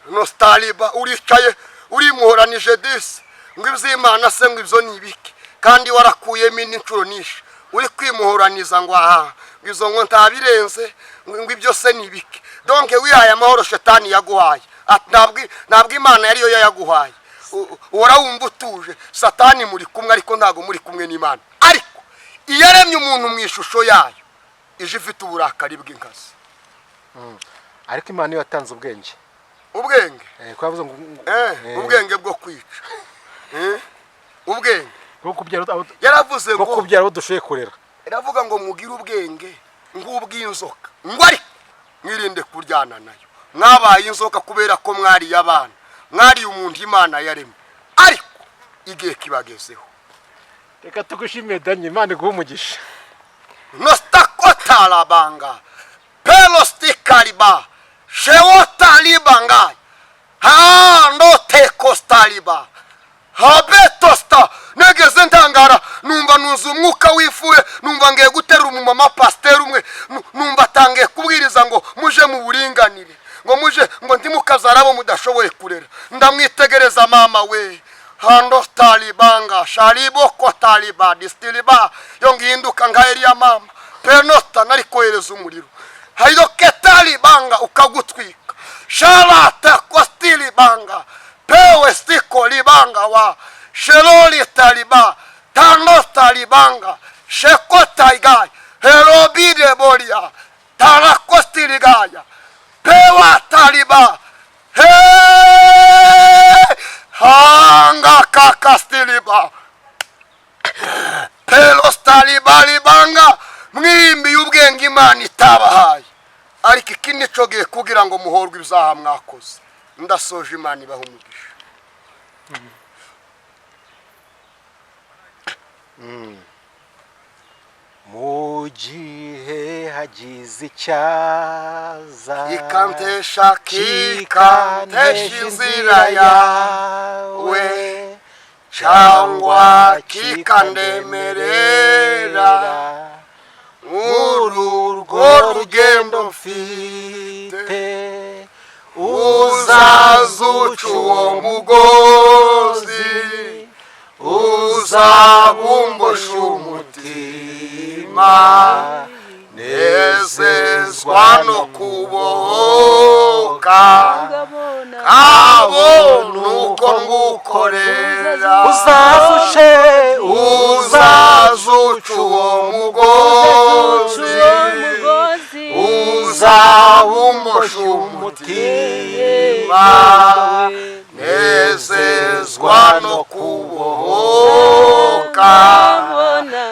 Nostaliba, uricaye urimuhoranije disi ngo iby'Imana se, ngo ibyo ni ibiki, kandi warakuyemo indi nshuro nyinshi uri kwimuhoraniza ngo aha, ngo izo, ngo ntabirenze, ngo ibyo se ni ibiki. Donc wihaye amahoro shetani yaguhaye. Ati, ntabwo Imana yariyo yayaguhaye. Uhora wumva utuje, Satani muri kumwe, ariko ntabwo muri kumwe n'Imana. Ariko iyaremye umuntu mu ishusho yayo ije ifite uburakari bw'inkazi.
Ariko Imana niyo yatanze ubwenge.
Ubwenge.
Ko yavuze ngo
Ubwenge bwo kwica. Ubwenge
bwo kubyara
yaravuze
bwo
ngo
kubyara abo dushoboye kurera.
Iravuga ngo mugire ubwenge nk'ubw'inzoka, ngo ariko mwirinde kuryana nayo. Mwabaye inzoka kubera ko mwariye abana, mwariye umuntu Imana yaremye, ariko igihe kibagezeho.
Reka tugushimire, Daniel, Imana iguhe umugisha.
Nostakotalabanga pelostikaliba shewotalibanga handotekostaliba habetosta. Negeze ntangara, numva nuzuye umwuka wifuye, numva ngiye guterura umumama pasiteri umwe, numva atangiye kubwiriza ngo muje mu buringanire, ngo muje, ngo ntimukazare abo mudashoboye kurera. Ndamwitegereza, mama we, hando talibanga shariboko taliba distiliba, yo ngihinduka nka Eliya. Mama penota, nari kohereza umuriro hayoke talibanga ukagutwika. Sharata kostilibanga pewe stiko libanga wa sheloli taliba tano talibanga shekotaigai herobide bolia tarakostirigaya pewa taliba he. Hanga kakastiliba pelostalibalibanga. Mwimbi y'ubwenge Imana itabahaye, ariko iki nico gihe kugira ngo muhorwe ibyaha mwakoze. Ndasoje, Imana ibaha umugisha.
Mu gihe hagize icyaza
kikantesha, kikantesha inzira yawe, cyangwa kikandemerera muri urwo rugendo mfite, uzaza uca uwo mugozi, uzabumbosha umutima, nezezwa no kubohoka, kabona uko ngukorera.
Uzaza uce,
uzaza uca uwo mugozi, uzabumbosha umutima, nezezwa no kubohoka,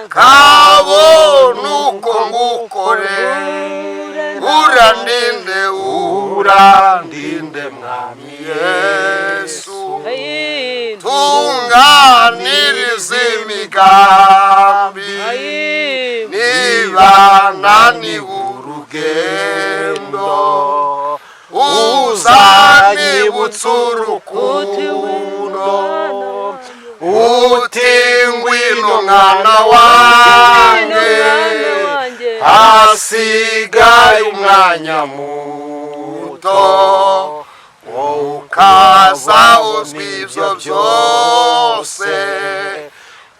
kabona uko ngukorera. Urandinde, urandinde, Mwami Yesu, tunganirize imigambi. Niba naniwe urugendo, uzanyibutsa urukundo, uti: "Ngwino mwana wanjye, hasigaye umwanya muto." Ukaza uzwi ibyo byose,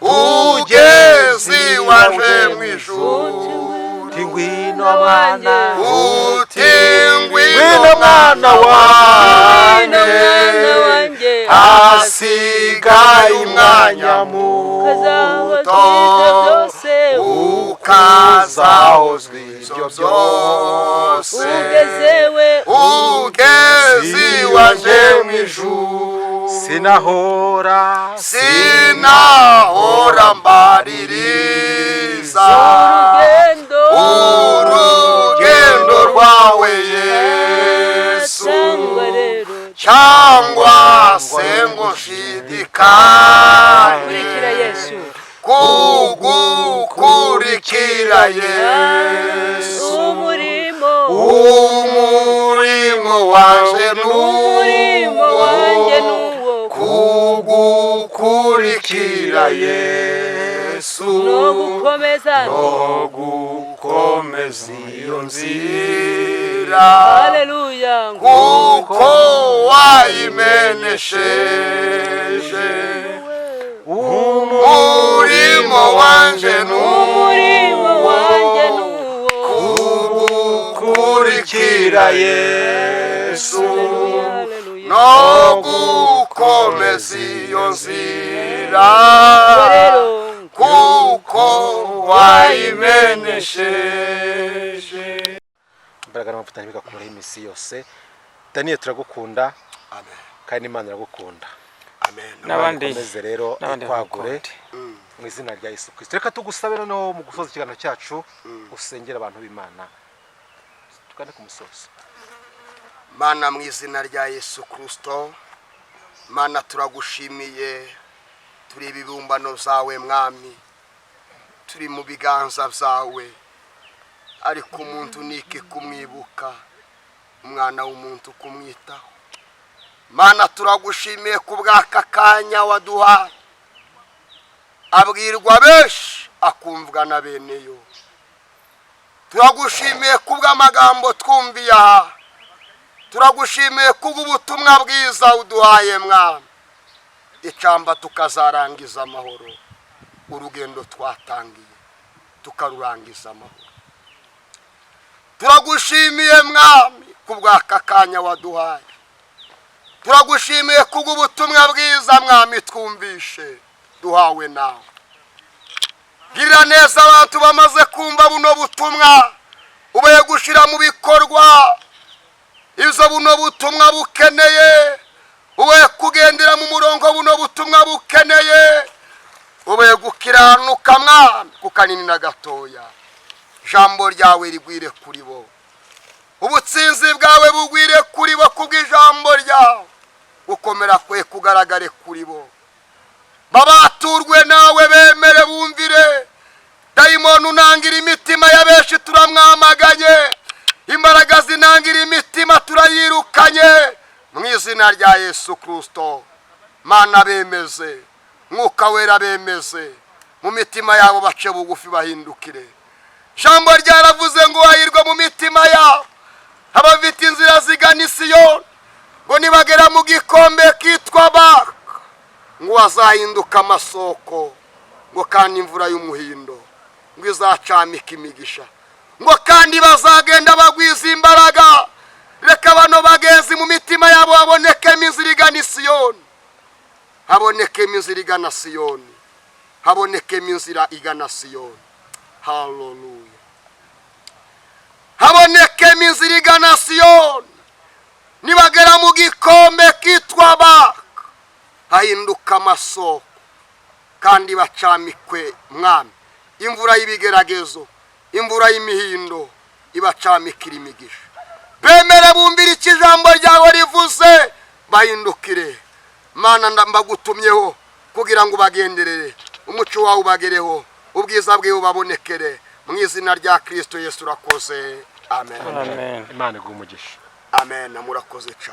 ugeze iwaje mu ijuru.
Uti: "Ngwino mwana."
Uti: "Ngwino mwana wanjye, hasigaye umwanya muto." Ukaza uzwi ibyo byose, ugeze iwaje mu ijuru.
Sinahora,
Sinahora mbaririza urugendo rwawe Yesu, cyangwa se ngo nshidikanye kugukurikira Yesu. Umurimo waje n'uwo kugukurikira Yesu, no gukomeza iyo nzira, kuko wayimenesheje. Umurimo wanje n'uwo kugukurikira Yesu, no gukomeza iyo nzira, kuko wayimenesheje.
Imbaraga n'amavuta ntibigakuraho iminsi yose. Daniel, turagukunda kandi Imana iragukunda.
Amen.
N'abandi
Ikomeze rero
n'abandi
ikwagure
bagukunde.
Mu izina rya Yesu Kirisito, reka tugusabe noneho mu gusoza ikiganiro cyacu usengera abantu b'Imana, tugane ku musozo.
Mana, mu izina rya Yesu Kirisito, Mana, turagushimiye. Turi ibibumbano byawe, Mwami, turi mu biganza byawe, ariko umuntu niki kumwibuka, umwana w'umuntu kumwitaho? Mana, turagushimiye ku bw'aka kanya waduhaye. Abwirwa benshi, akumvwa na beneyo. Turagushimiye ku bw'amagambo twumviye aha. Turagushimiye kubw'ubutumwa bwiza uduhaye, Mwami. Icamba tukazarangiza amahoro urugendo twatangiye, tukarurangiza amahoro. Turagushimiye, Mwami, ku bw'aka kanya waduhaye. Turagushimiye kubw'ubutumwa bwiza, Mwami, twumvishe duhawe nawe. Girira neza abantu bamaze kumva buno butumwa, ubaye gushyira mu bikorwa izo buno butumwa bukeneye. Ube kugendera mu murongo buno butumwa bukeneye, ube gukiranuka, Mwami, ku kanini na gatoya. Ijambo ryawe rigwire kuri bo, ubutsinzi bwawe bugwire kuri bo kubw'ijambo ryawe, gukomera kwe kugaragare kuri bo, babaturwe nawe, bemere bumvire. Dayimoni unangira imitima ya benshi turamwamaganye, imbaraga zinangira imitima turayirukanye mu izina rya Yesu Kirisito. Mana, bemeze, Mwuka Wera bemeze mu mitima yabo, bace bugufi bahindukire. Ijambo ryaravuze ngo hahirwa mu mitima yabo abafite inzira zigana Isiyoni, ngo nibagera mu gikombe kitwa Baka, ngo bazahinduka amasoko, ngo kandi imvura y'umuhindo ngo izacamika imigisha, ngo kandi bazagenda bagwiza imbaraga. Reka bano bagenzi mu mitima yabo habonekemo inzira igana Isiyoni, habonekemo inzira igana Siyoni, habonekemo inzira igana Siyoni. Haleluya! Habonekemo inzira igana Siyoni. Nibagera mu gikombe kitwa Baka, hahinduka amasoko, kandi bacamikwe, Mwami, imvura y'ibigeragezo, imvura y'imihindo ibacamikira imigisha. Bemere bumvire icyo ijambo ryawe rivuze, bahindukire. Mana, mbagutumyeho kugira ngo ubagenderere, umuco wawe ubagereho, ubwiza bwawe bubabonekere, mu izina rya Kirisito Yesu. Urakoze, amen.
Amen.
Imana iguha umugisha.
Amen, murakoze cyane.